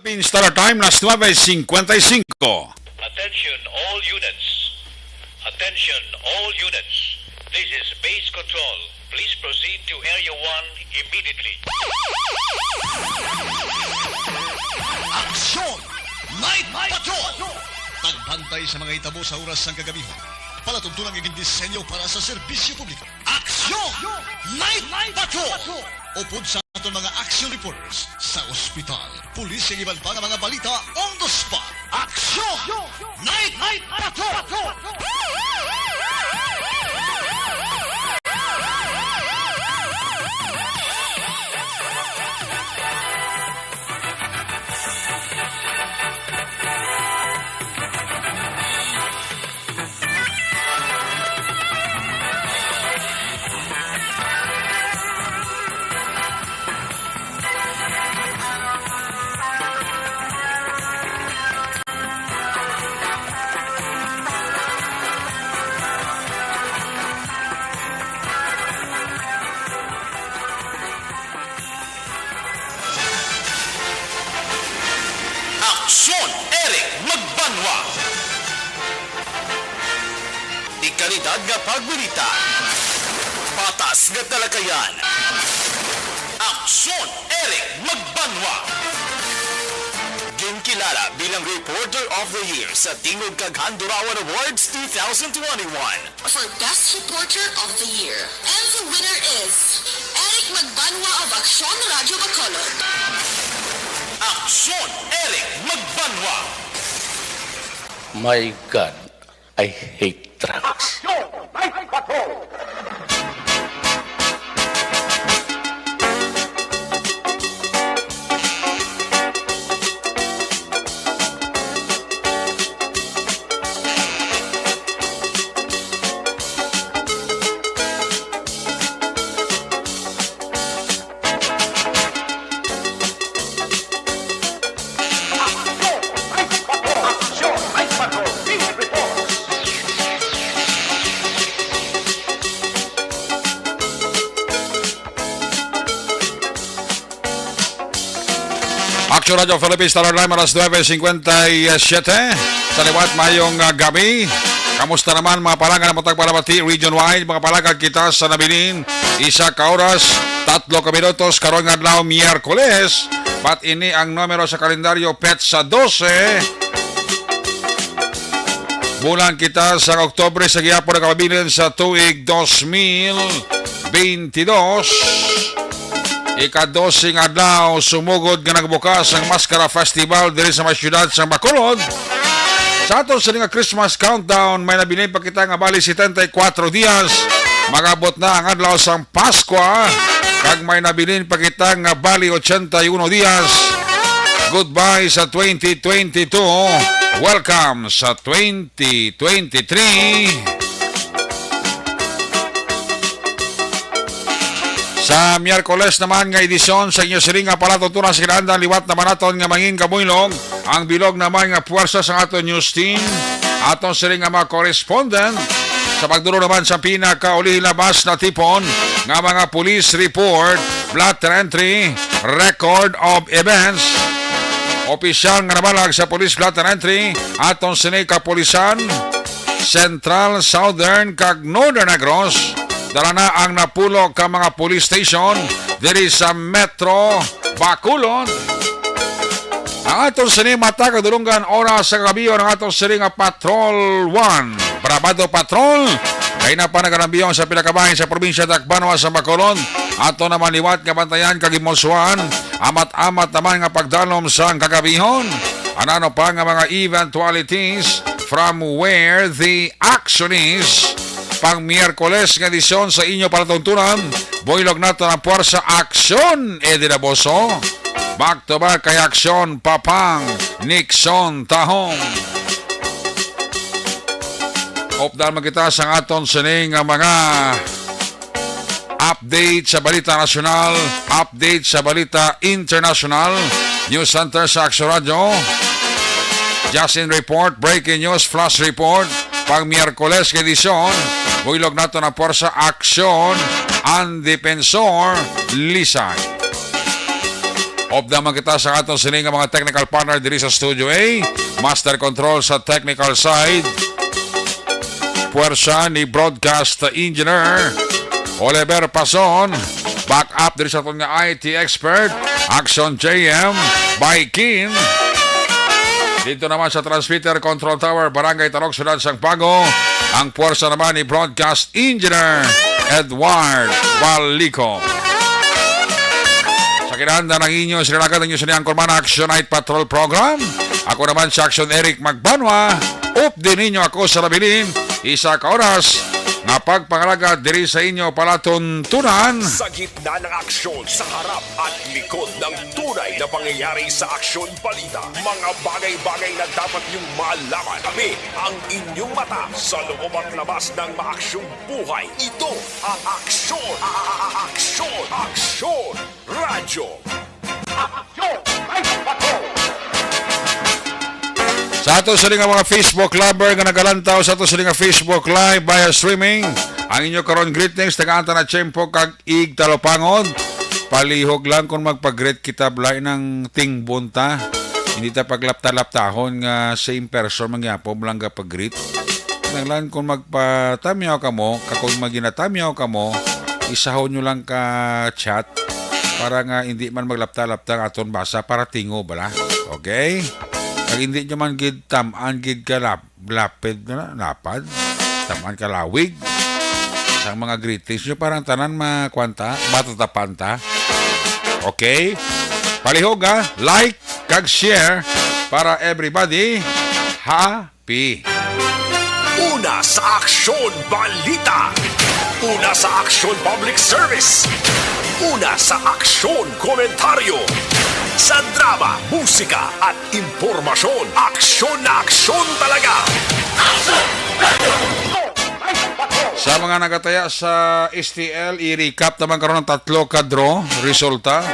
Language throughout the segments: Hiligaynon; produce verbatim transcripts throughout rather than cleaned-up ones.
Philippine Standard Time, las nuebe cincuenta y cinco. Attention all units. Attention all units. This is base control. Please proceed to Area one immediately. Aksyon! Night Patrol! Pagbantay sa mga hitabo sa oras sang kagabihon. Palatuntunan nga gindisenyo para sa serbisyo publiko. Aksyon! Night Patrol! Upod sa aton mga action reporters sa ospital, pulis, kag iban pa nga mga balita on the spot. Aksyon! Night Patrol! Aksyon, Eric Magbanwa. Dekalidad nga pagbalita. Patas nga talakayan. Aksyon, Eric Magbanwa. Ginkilala bilang Reporter of the Year sa Tingog kag Handurawan Awards two thousand twenty-one. For Best Reporter of the Year. And the winner is Eric Magbanwa of Aksyon Radio Bacolod. Aksyon, Eric Magbanwa. My God, I hate drugs. Aksyon, Night Patrol. Action Radio Philippines, Star Line, alas nuebe cincuenta y siete. Sa liwat, mayong, ah, gabi. Kamusta naman, mga palangga, mga tagpalabati, region-wide, mga palangga, kita sa nabilin, isa ka oras, tatlo ka minutos, karon nga adlaw, Miyerkules. Bat ini ang numero sa kalendaryo, petsa dose. Bulan kita sa Oktubre sa gihapon nga kapabilin sa tuig dos mil bentidós. Ika-dose nga adlaw, sumugod nga nagbukas ang Maskara Festival diri sa may siyudad sa Bacolod. Sa aton sini nga Christmas countdown, may nabilin pa kita nga bali setenta y cuatro dias. Mag-abot na ang adlaw sang Paskwa, kag may nabilin pa kita nga bali ochenta y uno dias. Goodbye sa twenty twenty-two. Welcome sa twenty twenty-three. Sa Miyerkules naman nga edisyon sa inyo siring nga palatuntunan sa kinahanglan, liwat naman naton nga mangin kabuylog ang bilog naman nga puwersa sa aton news team, aton siring nga mga correspondent, sa pagduro naman sa pinakaulihi labas na tipon nga mga police report, blotter entry, record of events, opisyal nga nabalag sa police blotter entry, aton sini kapulisan, Central, Southern, kag Northern Negros. Dala na ang napulo ka mga police station diri sa Metro Bacolod. Ang aton sini mata kadulungan oras sa kagabi, ang aton sini nga Patrol One, Brabado Patrol, kay na pa nagarambiyon sa pinakabahin sa probinsya Tacbanwa sa Bacolod. Ato naman liwat nga bantayan kag imuswan, amat-amat naman nga pagdalom sang kagabihon. Ano-ano pa nga mga eventualities from where the action is. Pang Miyerkules nga edisyon sa inyo palatuntunan, buylog nato ang puwersa aksyon, Eddie Laboso. Back to back kay aksyon, Papang Nixon Tahong. Updal man kita sa aton sini nga mga update sa balita nasyonal, update sa balita internasyonal. News Center sa Aksyon Radio. Just in report, breaking news, flash report. Pang Miyerkules nga edisyon, buylog nato ang puwersa aksyon, ang Defensor Lisay. Update naman kita sa aton sini nga mga technical partner diri sa Studio A. Master control sa technical side, puwersa ni broadcast engineer Oliver Pason. Back up diri sa aton nga I T expert, Action J M by Kin. Dito naman sa transmitter control tower, Barangay Tarok, Siyudad sang Bago, ang puwersa naman ni broadcast engineer Edward Balico. Sa kinahanglan ang inyo sinalakad ang inyo sini ang Kurman Action Night Patrol Program. Ako naman si Action Eric Magbanwa. Update ninyo ako sa nabilin, isa ka oras nga pagpangalagad diri sa inyo palatuntunan. Sa gitna ng aksyon, sa harap at likod ng tunay na pangyayari sa aksyon balita, mga bagay-bagay na dapat niyong malaman. Kami ang inyong mata sa loob at labas ng maaksyong buhay. Ito ang aksyon, a-, a-, a-, aksyon, aksyon, radyo. Aksyon, ay, bato. Sa ato sa mga Facebook lover nga nagalantaw sa ato sa nga Facebook Live via streaming, ang inyo karon greetings, tagaan ta na tiyempo kag igtalupangod. Palihog lang kung magpag-greet kita, balay nang tingbon ta. Hindi ta paglapta-laptahon nga same person man gyapon lang gapag-greet. Kinahanglan kung magpatamyaw kamo, kag kung maginatamyaw kamo, isahon nyo lang ka chat para nga hindi man maglapta-lapta ang aton basa para tingo bala. Okay? Kag hindi nyo man gid tam-an gid ka lap-, lapid na, lapad, tam-an ka lawig sang mga greetings nyo, parang tanan makwanta, matatapan ta. Okay? Palihog, ha? Like kag share para everybody happy. Una sa aksyon, balita. Una sa aksyon, public service. Una sa aksyon, komentaryo. Sa drama, musika, at impormasyon, aksyon na aksyon talaga. Sa mga nagataya sa S T L, i-recap naman karon ang tatlo ka draw resulta.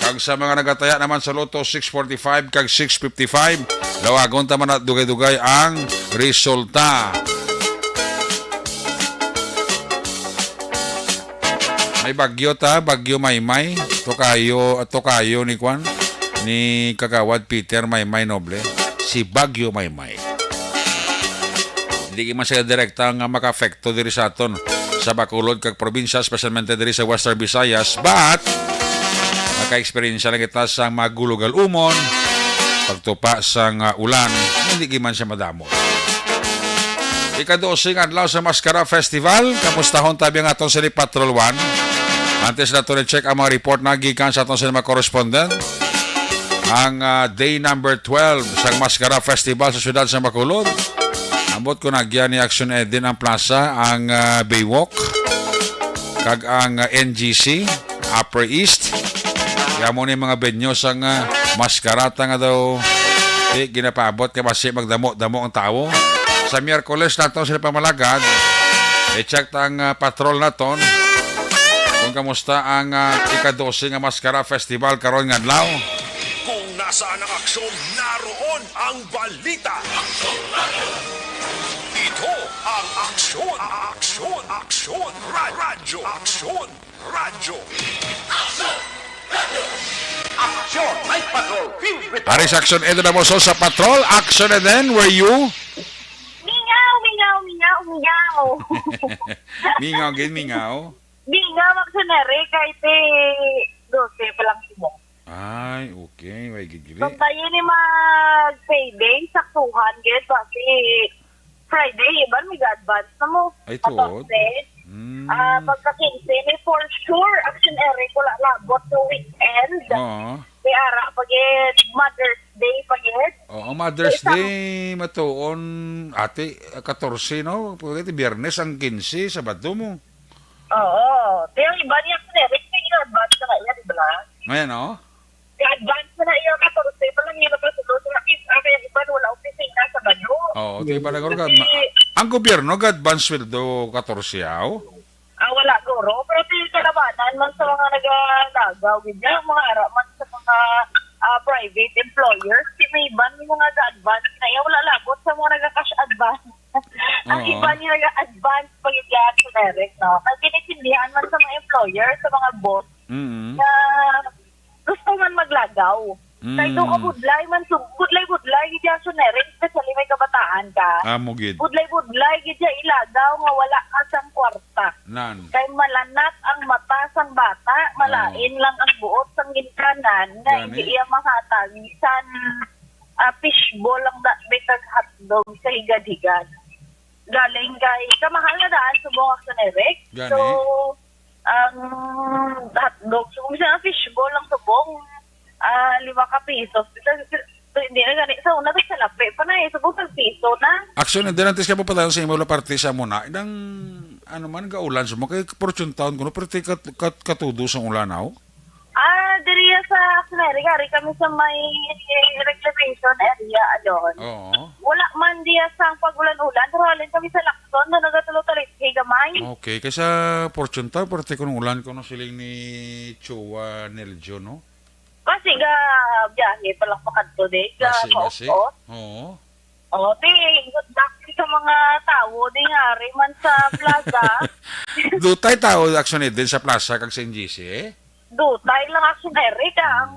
Kag sa mga nagataya naman sa Lotto six forty-five kag six fifty-five, lawagon ta man na dugay-dugay ang resulta. May bagyo ta, Bagyo Maymay. Tokayo, tokayo ni kwan, ni Kagawad Peter Maymay Noble. Si Bagyo Maymay. Hindi man siya direkta nga makaapekto diri sa aton sa Bacolod kag probinsya, especialmente diri sa Western Visayas. But, maka-eksperyensya lang kita sa magulugal umon, pagtupa sang, ah, ulan, hindi gid man siya madamo. Ika-dose nga adlaw sa Mascara Festival, kamustahon tabi ang aton sini Patrol One. Antes nato ni check ang mga report na gikan sa aton sini mga correspondent. Ang, ah, day number twelve sa Mascara Festival sa siyudad sa Bacolod. Ambot ko nagya ni Action Eden ang plaza, ang, ah, Baywalk, kag ang, ah, N G C, Upper East. Kaya mo ni mga venue sang, ah, Mascarata nga daw, eh, ginapaabot nga basi magdamo-damo ang tawo. Sa Miyerkules naton sila pamalagad, i-check ta ang, ah, patrol naton kung kamusta ang, ah, ika-dose nga Mascara Festival karon nga adlaw. Kung nasaan ang aksyon, naroon ang balita. Ito ang aksyon, aksyon, aksyon, ra-, radyo, aksyon, radyo. Action! Night Patrol, filled with Ari sa Action Eden Amoso sa Patrol. Action Eden, where you? Mingaw, mingaw, mingaw, mingaw. Mingaw gid, mingaw. Mingaw, Action Eric, kay ti dose pa lang simo. Ay, okay. Way gid gali. Pagtayo ni mag-payday, saktuhan gid, basi Friday, iban may advance na mo. Ay, tuod? Kapag Fed, Mm. ah, pagka quince, may for sure, Action Eric, wala labot sa weekend. Oo. May ara pa gid, Mother's Day pa gid. Oo, Mother's Sa isang Day, matuon, ate, katorse, no? Pwede Biyernes ang quince, Sabado mo. Oo. Pero iba niya, Action Eric, may advance na kaya, di ba? Ngayon, oh? Ga-advance na na iya katorse pa lang, iya na pa sulod. Sa akin, ah, kaya iba wala opisina sa Bayo. Oo, ti iba na garo Kasi, gad-, ma-, ang gobyerno ga-advance sweldo katorse, aw? Ah, wala guro. Pero ti kalabanan man sa mga nagalagaw, gid niya, mga ara man sa mga, ah, private employers, ti may iban yung mga ga-advance na iya, wala labot sa mga naga-cash advance. Ang Oo. iba niya naga-advance pag-advance sa direct, no? Ang kinitindihan man sa mga employer, sa mga boss, Mm. na gusto man mag ilagaw. Kay do ka Mm. budlay man, so, budlay-budlay gid ya, Action Eric, especially may kabataan ka. Amo gid. Budlay-budlay gid ya ilagaw nga wala ka sang kwarta. Nan. Kay malanat ang mata sang bata, malain Oo. lang ang buot sang ginikanan, nga Gani. hindi iya mahatag bisan, ah, fishball lang da, may kag hotdog sa higad-higad. Galing kay kamahal na daan subong, Action Eric. Gani. So, ang hotdog, so, kung sa fishball lang subong, ah, lima ka pisos. Ito, ito, hindi na gani. Sa una, sa lapi pa na eh. Subong, tag piso na. Actually, hindi natin siya mapadayon sa imo parte sa muna. Nang, ano man, gaulan sa mo, kay Fortune Town kuno, pero ti kat-, kat-, katudo sa ulan, aw? Ah, diri sa Action Eric, ari kami sa may reclamation area, adon. Oo. Wala man diya sang pag-ulan-ulan, pero halin kami sa Lacson, na nagatulo-tulo, gamay. Okay, kay sa Fortune Town, parte ko nung ulan ko nung siling ni Chua Neljo, no? Kasi ga biyahe pa lang pakadto, di, ga Basi, basi. Paos-os. Oo. Oh, di, good luck sa mga tawo, di nga, ari man sa plaza. Dutay tawo, actually, din sa plaza, kag sa N G C, eh? Dutay lang, actually, Eric, ang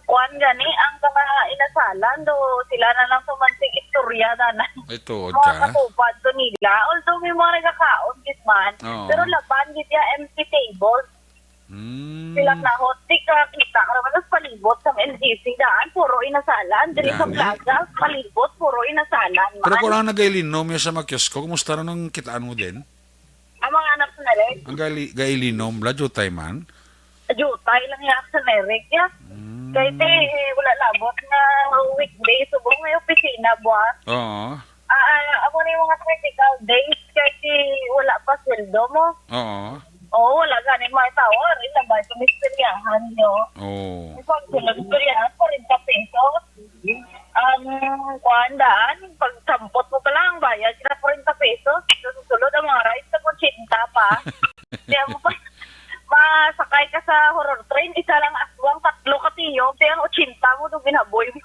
kuwan gani, ang mga inasalan, do, sila na lang tumansig istorya, dana. Ay, tuod Mga ka. Katupad to nila. Although may mga nagakaon, gid man. Oo. Pero laban, gid ya, empty table. Mm. Sila na hot, di ka kita ka naman sa palibot sa N G C daan, puro inasalan. Diri sa Gani. Plaza, palibot, puro inasalan. Pero man. Kung lang nagailinom niya sa mga kiosko, kumusta rin ang kitaan mo din? Ang mga anak sa Narek? Ang gali-, gailinom, bla, jutay man? Jutay lang yung sa Narek, ya. Mm. Kay te, wala labot nga weekday, subong may opisina, buwan. Oo. Ah, ah, amo na yung mga critical days, kay te, wala pa sweldo mo. Oo. Oo, wala gani may tao. Ari na ba ito, misteriyahan nyo? Oo. Pag sila misteriyahan, forty pesos. Ang kuan daan, pag sampot mo pa lang, bayad na forty pesos. Sa susunod, ang mga rice, tag-ochenta pa. Kaya mo pa, masakay ka sa horror train, isa lang aswang, tatlo ka tiyog, kaya ang ochenta mo, do ginaboy mo.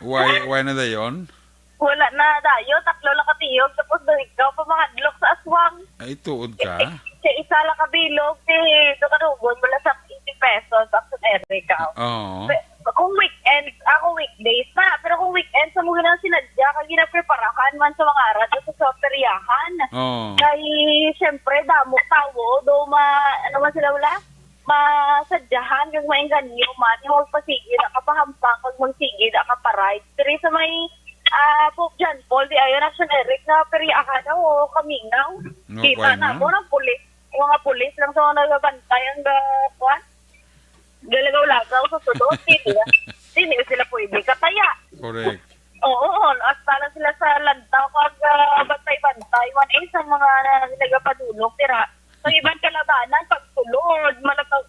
Why, why na dayon? Wala na dayo, tatlo lang ka tiyog, tapos daw ikaw pa mahadlok sa aswang. Ay, tuod ka? Kay isa lang ka bilog, si, do ka dugon, wala sa eighty pesos, Action Eric, aw. Oo. Pe-, kung weekends, ako weekdays na, pero kung weekends, sa mga sinadya, kag ginapreparahan man sa mga arad sa soteriyahan. Oo. Kay, syempre, damo tawo, do ma-, ano man sila, wala? Masadyahan, kag maengganyo man, yung magpasigi na kapahampang, kag magsigi na kaparay. Diri sa may, ah, Pope John Paul, di ayon, Action Eric, na peryahan na, o, kamingaw. Nga, Kita why na na? Mo, ng pulis. Yung mga pulis lang sa mga nagabantay ang ga-, kuwan. Galagaw-lagaw sa sulod, hindi na. Hindi na sila pwede kataya. Correct. Oo, oo. Hasta lang sila sa lantaw kag, ah, bantay-bantay. One is ang mga na-, nagapadulong, tira. Ang ibang kalabanan, pagsulod, malataw,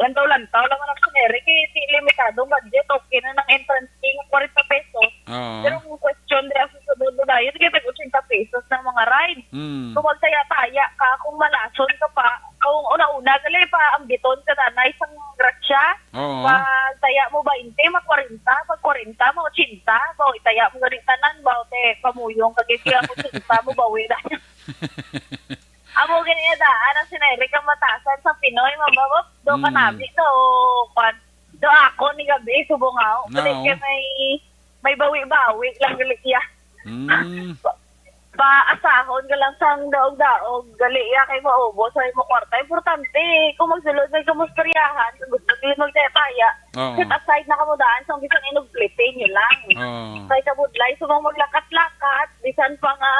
lantaw-lantaw lang ang Action Eric. Eh, si limitadong budget, okay na ng entrance fee, forty pesos. Oo. Pero ang question, di ang susunod mo dayon, kaya tag-ochenta pesos ng mga ride. Mm. Kung magtaya-taya ka, kung malason ka pa, kung una-una, gali pa, ang biton ka, tanay, sang grasya, Oo. Pag taya mo bainte, ma kwarenta. Pag kwarenta, ma ochenta. Baw, itaya mo gani tanan, baw, te, pamuyong ka gid, kaya mo ochenta mo, bawi na. Amo gani nga daan ang sinairik ang matasan sa Pinoy, mababot. Do Mm. kanami, do, kwan. Do ako ni gabi, subong ako. Dali No. kay may, may bawi-bawi lang gali iya. Mm. Paasahon ka lang sang daog-daog, gali iya kay maubos sa imo kwarta. Importante, kung magsulod may kamustoryahan, kung gusto nila magtaya-taya, Oo. set aside na kamo daan sa bisan inog plete nyo lang. Oo. Kay kabudlay, sa mga maglakat-lakat, bisan pa nga,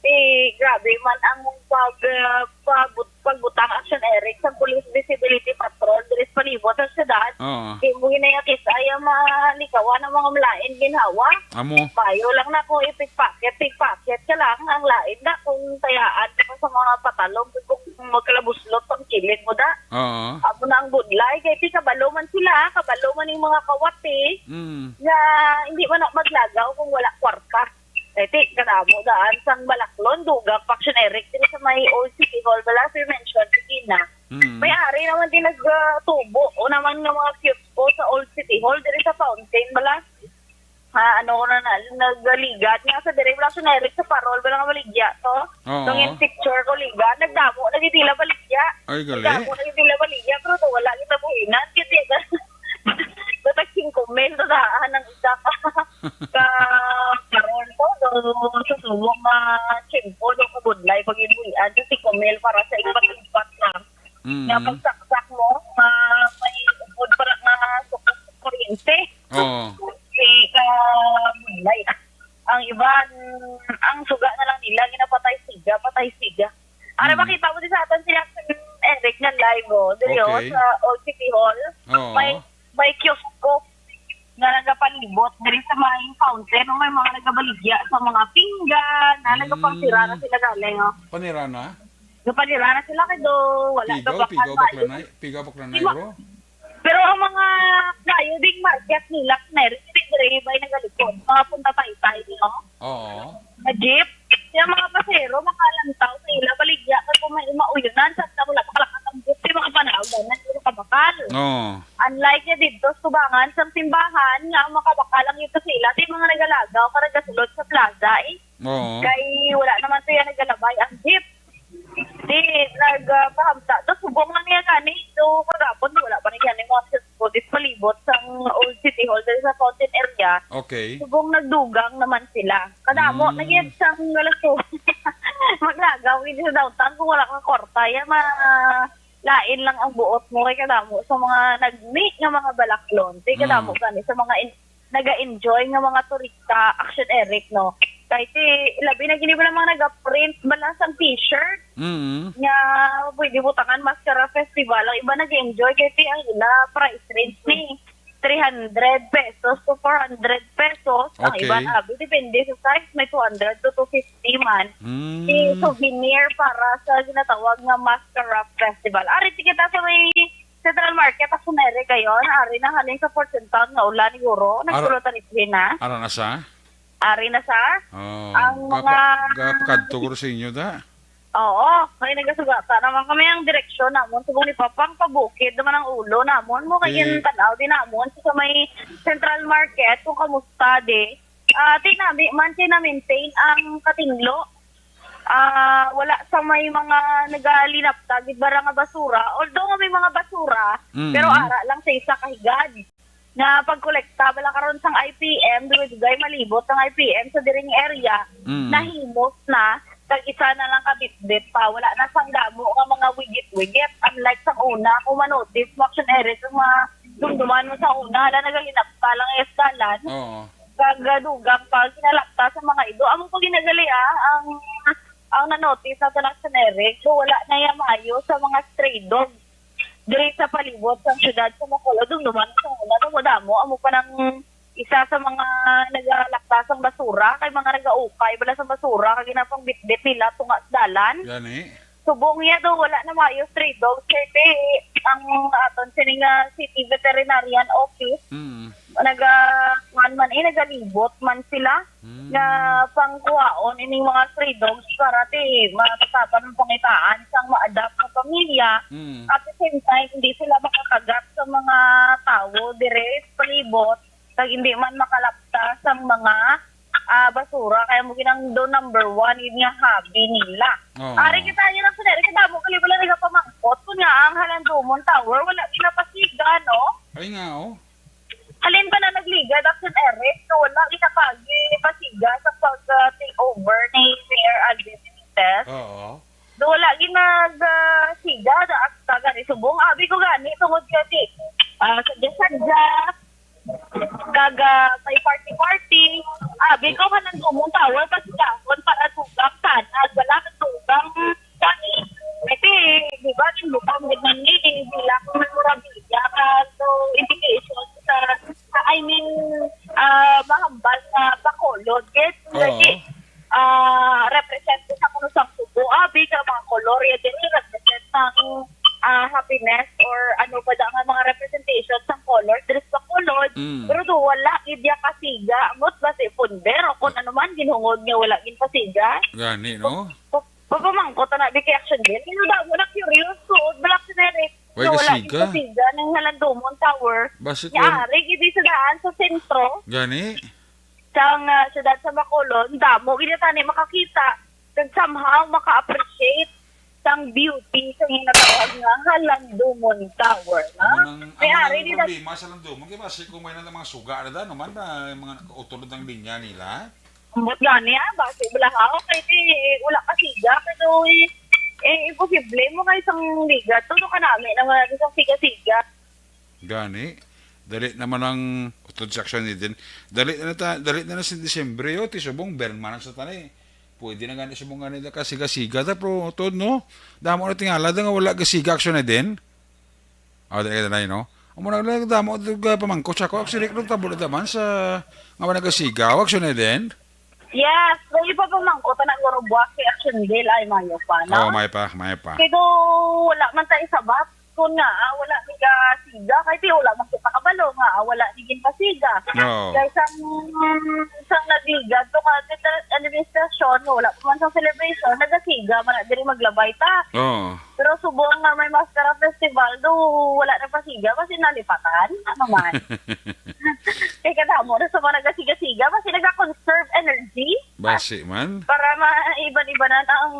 eh, grabe man ang pag, ah, pabut-, pagbutang, Action Eric, sa Police Visibility Patrol diri sa palibot sa syudad. Oo. Di mo ginayakis ay ang mga likawan ang mga malain ginhawa. Amo. Payo lang na kung i-pickpocket, pickpocket ka lang. Ang lain na kung tayaan ka pa sa mga patalong, kung magkalabuslot pang kilid mo da. Oo. Amo na ang budlay. Kay ti kabalo man sila, kabalo man yung mga kawati Mm. nga hindi man na maglagaw kung wala kwarta. Kay ti, kadamo daan sang balaklon, dugak, Action Eric, diri sa may Old City Hall, bala, as you mentioned, sige na. Mm. May ari naman din nagtubo, o naman nga mga cute po sa Old City Hall, diri sa Fountain, bala. Ha, ano ko na, na, nagligad nga sa diri, wala, Action Eric, sa Parol, bala nga maligya to. Oo. Nung yung picture ko, ligad, nagdamo, nagitila baligya. Ay, gali. Nagdamo, nagitila baligya, pero to, wala kita buhinan, kasi, ba't ang Comment sa daan ang isa ka, ka karon to, do, sa subong nga tiyempo, do, kabudlay, pag-ibuhian sa singko mil para sa ipat-ipat lang. Mm. Nga pagsaksak mo, nga may upod para nga sukot sa kuryente. Oo. Si kabudlay. Ang iban, ang suga na lang nila, ginapatay siga, patay siga. Ari, Mm. makita mo din sa aton si Action Eric nga live, oh, diri, oh, Okay. sa Old City Hall. Oo. May, may kiosko nga nagapalibot diri sa may fountain, oh, may mga nagabaligya sa mga pinggan, na Mm. nagapangsira na sila galing, oh. Panira na? Nagapanira na sila kay do, wala Pigaw, ka pigaw, bakal, bakla na, pigaw, bakla na, Di ba? Bro. Pero ang mga layo ding market nila, meron din diri, bay, nagalikod. Mga punta taytay, no? Oo. Na jeep. Yung mga pasero, makalantaw sa ila, baligya, kay kung may mauyonan, sa na wala makalakat ang jeep, di makapanawag, na hindi makabakal. Oo. Unlike niya dito, sa tubangan, sa simbahan, nga ang makabakal ang ito sa ila, di mga nagalagaw, ka nagasulod sa plaza, eh. Oo. Kay wala naman siya nagalabay ang jeep. Di, nagpahamta. Tapos subong lang niya gani. So, kagapon, wala pa niya gani mga siskulis palibot sang Old City Hall diri sa fountain area. Okay. Subong nagdugang naman sila. Kadamo, Mm. Nagiyat sang galas ko. Maglagaw, hindi sa downtown kung wala ka kwarta. Yan, ma-, lain lang ang buot mo kay kadamo sa mga nagmi nga mga balaklon. Di kadamo Mm. gani sa mga in-, naga-enjoy nga mga turista, Action Eric, no? Kay ti, labi na gini bala mga naga-print bala sang t-shirt Mm. nga pwede butangan Mascara Festival. Ang iba nag-enjoy kay ti ang ila price range ni three hundred pesos to four hundred pesos. Ang iba Okay. na, depende sa size, may two hundred to two fifty man. Mm. Ti souvenir para sa ginatawag nga Mascara Festival. Ari ti kita sa may Central Market, ako nere gayon, ari na halin sa Fortune Town nga ulan ni Guro. Ara-, Nagsulod ta ni Trina. Ara na sa? Ari na sa? Oh, Ang gapa-, mga gapakadto ko sa inyo, da? Oo, may nagasugata naman kami ang direksyon namon. Subong ni Papang pabukid naman ang ulo namon. Mo kay Di- tan-aw din namon sa may Central Market kung kamusta di. Ah, tinami man, tinamaintain ang katinglo. Ah, wala sa may mga nagalinapta gid bara nga basura. Although nga may mga basura, Mm. pero ara lang sa isa ka higad. Nga pagkolekta bala karon sang I P M, dugay-dugay malibot ang I P M sa diring area, Mm. nahimos na, kag isa na lang ka bitbit pa. Wala na sang damo nga mga wigit-wigit. Unlike sang una, kung manotice mo, Action Eric, ang mga dumduman mo sa una, hala, nagalinapta lang yung dalan. Oo. Kag, ah, dugang pa, ginalapta sa mga ido. Amo pa ginagali, ah, ang, ang na-notice nato na sa Nereg, so wala na iya maayo sa mga stray dogs diri sa palibot sang syudad sa Bacolod. Dumduman sa una, damo-damo, amo pa nang isa sa mga nagalapta sang basura, kay mga nagaukay bala sa basura, kag ginapangbitbit nila tunga sa dalan. Gani. Subong niya daw, wala na maayo stray dogs. Kay ti, ang aton sini nga City Veterinarian Office, Mm. naga-, kuwan man, eh, nagalibot man sila Mm. nga pangkuhaon ining mga stray dogs para ti matatapan ang pangitaan sang ma-adopt nga pamilya. Mm. At the same time, hindi sila makakagat sa mga tawo dire sa palibot, kag hindi man makalapta sang mga, ah, basura. Kaya mo ginang do number one, yun nga hobby nila. Oo. Ari kita, yun ang sinari, kadamo gali bala nagapamangkot. Kun nga, ang Halandumon Tower, wala ginapasiga, no? Ay nga, oh. Halin ba na nagligad, Action Eric, so wala ginapagi pasiga sa pag, ah, take over ni Mayor Alvin Benitez? Oo. Do wala gid nag, ah, siga, da, hasta gani subong. Abi ko gani, tungod kay, ah, sadya-sadya, kag, ah, may party-party. Abi ko, Halandumon Tower, pasigahon para dugang sana, wala ka dugang gani. Kasi, di ba, yung butang gid man ni, bilang memorabilia ka, so, indication sa, sa, I mean, ah, mahambal na Bacolod, gid. Oo. Lagi, ah, represent ko sa kuno sang Subo. Abi ka mga kolor, ya diri represent sang, ah, happiness or ano pa da nga mga representation sang color diri sa Bacolod. Mm. Pero do wala gid ya kasiga, ambot ba si punder o kung ano man ginhungod nga wala gid pasiga. Gani, no? Pa-, papamangkot na di kay Action Bill. Pero daw wala curious, suod, wala si Eric. Way So, wala kasiga. Gid kasiga ng Halandumon Tower. Basi Nga kung ari gid sa daan sa sentro. Gani? Sang, ah, siyudad sa Bacolod, damo gid tani makakita kag somehow maka-appreciate sang beauty sa ginatawag nga Halandumon Tower, no? Amo nang, may amo ari nang di na problema sa Halandumon, kay basi kung may na mga suga na da, no man, na mga utod ang linya nila. Ambot gani, ah, basi bala ha, okay, di, wala ka siga, pero, eh, eh, imposible mo kay isang liga, tulo ka nami naman isang siga-siga. Gani, dali naman ang utod sa aksyon ni din. Dali na ta, dali na na si Disyembre, oh, ti subong, berma na sa tani. Pwede na gani subong gani na kasiga-siga ta, pero utod, no? Damo na tingala da nga wala gasiga aksyon na din. Ah, dali na, no? Amo na lang, damo to ga pamangkot sa ako. Actually, kung tabo na daman sa nga wala gasiga, aksyon na din. Yes, kung ipapamangkot na guro buwak kay aksyon din, ay mayo pa, no? Oh, may pa, may pa. Kay do wala man tayo sabat. Kun nga, ah, wala ni ka siga, kay ti wala man kita kabalo nga, ah, wala ni ginpasiga. Oo. Kay sang, sang nagliga to ka administra-, administrasyon, wala pa man sang celebration, nagasiga man na diri maglabay ta. Oo. Pero subong nga may Mascara Festival, do wala na pasiga, basi nalipatan. Ano man? Kay kadamo na sa mga nagasiga-siga, basi nagka-conserve energy. Basi man. Para maiban-ibanan ang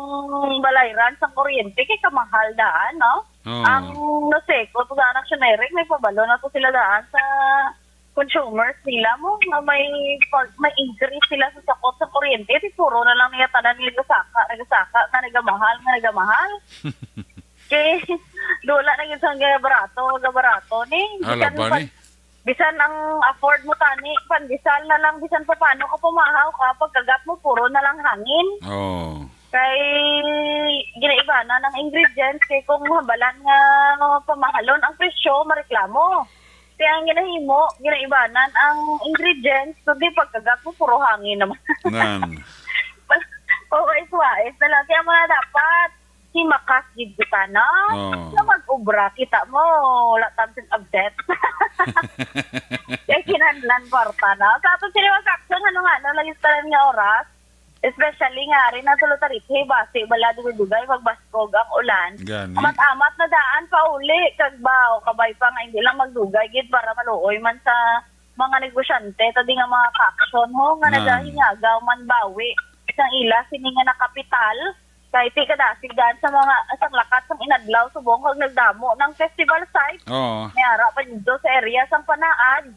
balayran sa kuryente, kay kamahal daan, no? Oo. Ang Noseco, to daan ang Sinerik, may pabalo na to sila daan sa consumers nila mo, nga may pag, may increase sila sa sakot sa kuryente, di puro na lang niya tanan niya nagasaka, nagasaka, nga nagamahal, nga nagamahal. Kay, dula na gyud sa nga barato, nga barato ni. Ala Bisan ba pa-, ni? Bisan ang afford mo tani, pandesal na lang, bisan pa paano ka pumahaw ka, pagkagat mo, puro na lang hangin. Oh. Kay ginaibanan ang ingredients, kay kung mabalan nga pamahalon ang presyo, mareklamo. Kaya ang ginahimo, ginaibanan ang ingredients, kundi pagkagat mo, puro hangin naman. Nan. Pawais-wais na lang. Kaya mga dapat, himakas gid kita, no? Oo. Nga mag-obra, kita mo, wala tam sing absent. Kaya kinahanglan kwarta, no? Sa aton sini mga action, ano nga, no? Lagi sa tanan nga oras. Especially nga, ari na tulo tarikhi, basi, bala, dugay-dugay, magbaskog ang ulan. Gani. Amat-amat na daan pa uli, kag ba, o kabay pa nga, hindi lang magdugay, gid, para maluoy man sa mga negosyante, ta di nga mga ka-action, ho, nga Nan. nagahingagaw man bawi sang ila sini nga nakapital, kay ti kadasig daan sa mga, sang lakat sang inadlaw, subong kag nagdamo ng festival site. Oo. May ara pa dito sa area sang Panaad,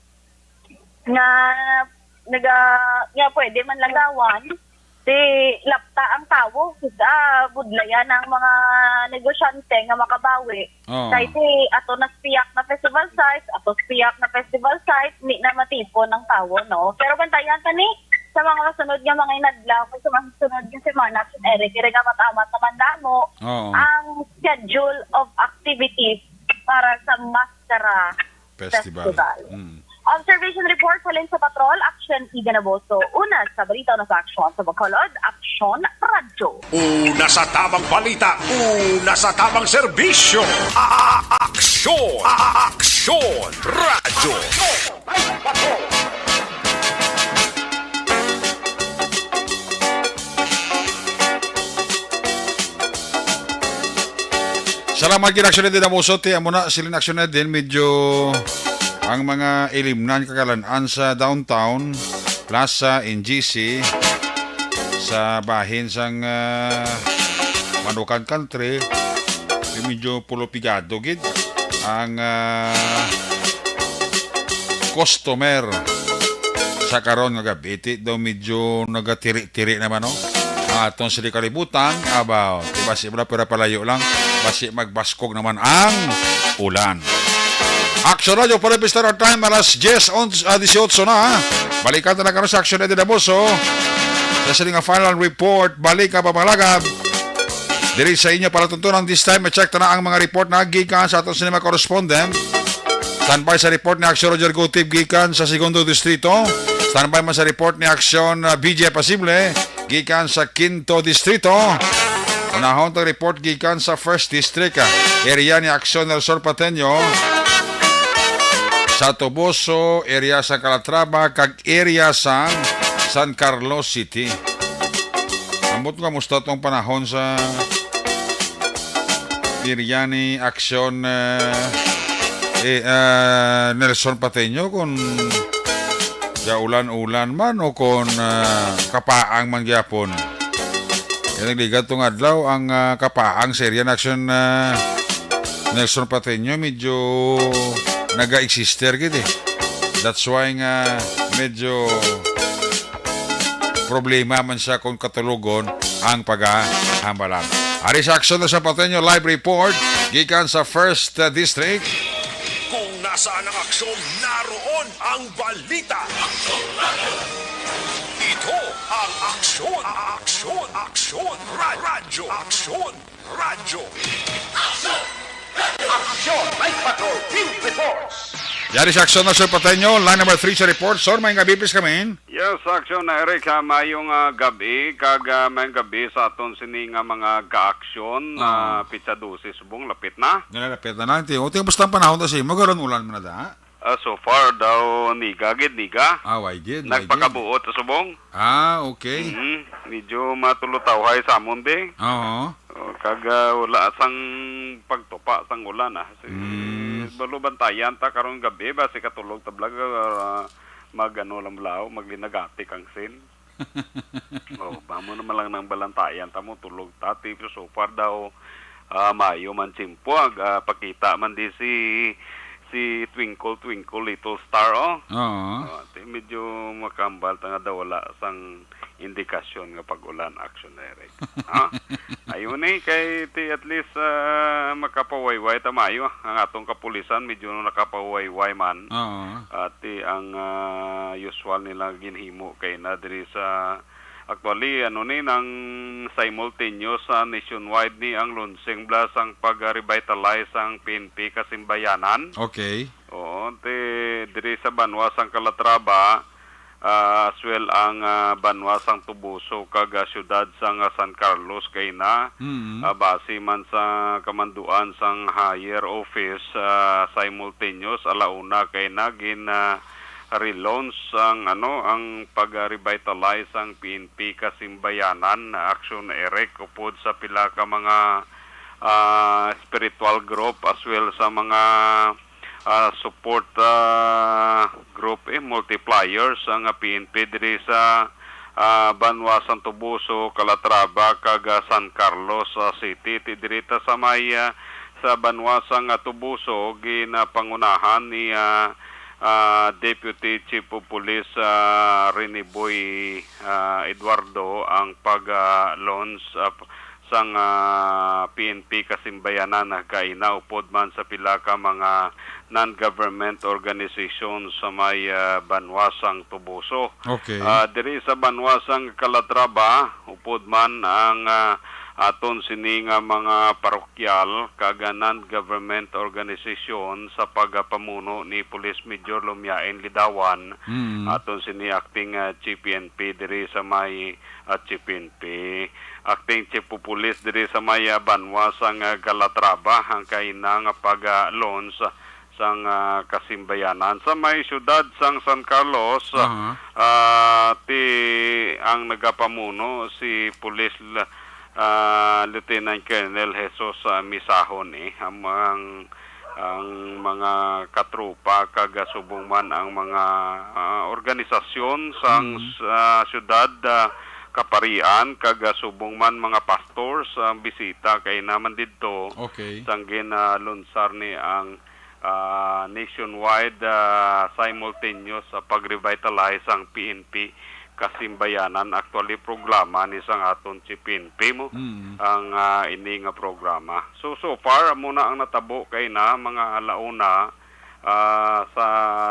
nga naga-, nga pwede man lang gawan, ti lapta ang tawo, kita budlayan ang mga negosyante nga makabawi. Oo. Kay ti ato na spiyak na festival site, ato spiyak na festival site, di na matipon ang tawo, no? Pero bantayan ta ni sa mga masunod nga mga inadlaw, kay sa mga sunod nga semana, Action Eric, kaya nga matamat naman damo Oo. ang schedule of activities para sa Mascara Festival. Festival. Mm. Observation report halin sa Patrol, Action Ida Naboso. Una sa balita, una sa aksyon sa Bacolod, Aksyon Radyo. Una sa tamang balita, una sa tamang serbisyo. A-, a-, aksyon, a-, a-, aksyon, radyo. Salamat gid, Action Eden Amoso. Ti, amo na, siling Action Eden, medyo ang mga ilimnan kagalan-an sa downtown, plaza, N G C, sa bahin sang, ah, Manukan Country, ti medyo pulo pigado gid ang, ah, customer sa karon nga gab-i. Ti daw medyo nagatiri-tiri naman, no? Aton sila kalibutan, abaw, ti basi bala pira palayo lang, basi magbaskog naman ang ulan. Action Radyo, para Star Time, alas diyes, onse, ah, disiotso na, ha? Balikan ta na karon sa Action Eden Amoso. Sa sila nga final report, balik ang pamanglaga. Diri sa inyo palatuntunan, this time, i-check ta na ang mga report na gikan sa aton sini mga correspondent. Standby sa report ni Action Roger Gutib gikan sa Segundo Distrito. Standby man sa report ni Action, uh, B J Pasible gikan sa Quinto Distrito. Unahon tang report gikan sa First District, uh, area ni Action Nelson Pateño. Sa Toboso, area sa Calatrava, kag area sa San Carlos City. Ambot nga musta tong panahon sa Biryani Action, eh, eh, ah, Nelson Pateño, kung gaulan-ulan man o kung, ah, kapaang man gyapon. Kay nagligad tong adlaw ang, ah, kapaang Syrian Action, ah, Nelson Patino, medyo naga-existe gid eh. That's why nga medyo problema man siya kung katulogon ang paghahambalan. Ari sa Aksyon Nelson Patino, live report gikan sa First, ah, District. Kung nasaan ang aksyon, naroon ang balita. Ito ang Aksyon, Aksyon, Aksyon, Ra- Radyo, Aksyon, Radyo. Aksyon! Aksyon! Night Patrol Field Reports! Yari sa Aksyon Nelson Patino, line number three sa report. Sir, may gabi, please, kami. Yes, Aksyon na Eric, ha, mayong, ah, gabi, kag, ah, mayong gabi sa aton sini nga mga kaaksyon, Ah. ah, pitsa dose subong, lapit na. Nalalapit na lang. Ti, o, ti, basta ang panahon ta sa imo, garon ulan man na da? Ah, so far daw, niga gid, niga. Ah, why gid, why gid? Nagpakabuot sa subong. Ah, okay. Mhm. Medyo matulutawhay sa amon, di. Oo. Oh, kag, ah, wala sang pagtupa sang ulan, ah. Si, Mm. balo bantayan ta karong gabi, basi katulog ta blag, ah, mag-ano lang balaw, maglinagati kang sin. Oh, bamo naman lang nang balantayan ta mo, tulog ta, ti, so far daw, ah, maayo man tiyempo, ag, ah, pakita man di si, si Twinkle Twinkle Little Star, oh. Oo. Oh, ti, medyo makambal ta nga daw wala sang indikasyon nga pag-ulan, Aksyon Eric. Ha? Ayun eh, kay ti at least, ah, makapawayway ta maayo, ah. Ang atong kapulisan medyo nakapawayway man. Oo. At ti ang, ah, usual nila ginhimo kay na diri sa, actually, ano ni, nang simultaneous sa nationwide ni ang launching bala sang pag-revitalize sang P N P Kasimbayanan. Okay. Oo, ti diri sa banwa sang Calatrava, ah, as well ang, ah, banwa sang Toboso kag, ah, siyudad sang, ah, San Carlos kay na, Mm. ah, base man sa kamanduan sang higher office, ah, simultaneous alauna kay na gin, ah, relaunch ang, ano, ang pag-revitalize sang P N P Kasimbayanan Action Eric upod sa pila ka mga, ah, spiritual group as well sa mga, ah, support, ah, group, eh, multipliers ang, ah, P N P diri sa, ah, banwa sang Toboso, Calatrava, kag, ah, San Carlos, ah, City. Ti diri ta sa may, ah, sa banwa sang, ah, Toboso, ginapangunahan ni, ah, ah, Deputy Chief of Police, ah, Rene Boy, ah, Eduardo ang pag, ah, launch, ah, sang, ah, P N P Kasimbayanan, ah, kaina upod man sa pila ka mga non-government organizations sa may, ah, banwa sang Toboso. Okay. Ah, diri sa banwa sang Calatrava, upod man ang, ah, aton sini nga mga parokyal kag, ah, non-government organization sa pagapamuno ni Police Major Lumiain Lidawan, Mm. aton sini acting, ah, Chief P N P diri sa may, ah, Chief P N P, acting Chief of Police diri sa may, ah, banwa sang, ah, Calatrava, ang kaina nga pag, ah, launch sang, ah, Kasimbayanan. Sa may siyudad sang San Carlos, Aha. ah, ti ang nagapamuno si Police La-, ah, Lieutenant Colonel Jesus, ah, Misahon, eh. Ang, ang, ang mga katropa kag, ah, subong man ang mga, ah, organisasyon sang Mm. s-, ah, siyudad, ah, kaparian kag, ah, subong man mga pastors ang bisita kay naman didto Okay. sang gin, ah, lunsar ni ang, ah, nationwide, ah, simultaneous sa pag-revitalize ang P N P Kasimbayanan. Actually, programa ni sang aton si P N P mo Mm. ang, ah, ini nga programa. So, so far, amo na ang natabo kay na mga alauna, ah, sa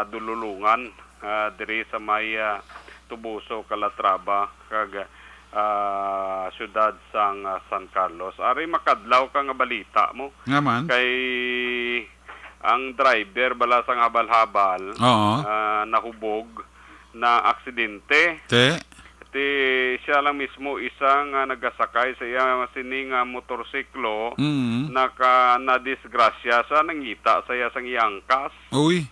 Dululungan, ah, diri sa may, ah, Tubuso, Calatrava, kag, ah, siyudad sang, ah, San Carlos. Ari makadlaw ka nga balita mo. Nga man? Kay ang driver bala sang habal-habal, Oo. ah, nahubog, na aksidente. Te? Ti siya lang mismo isa nga nagasakay sa iya sini nga motorsiklo, Mm. naka-, nadisgrasya sa nangita sa iya sang iyang kas. Uy.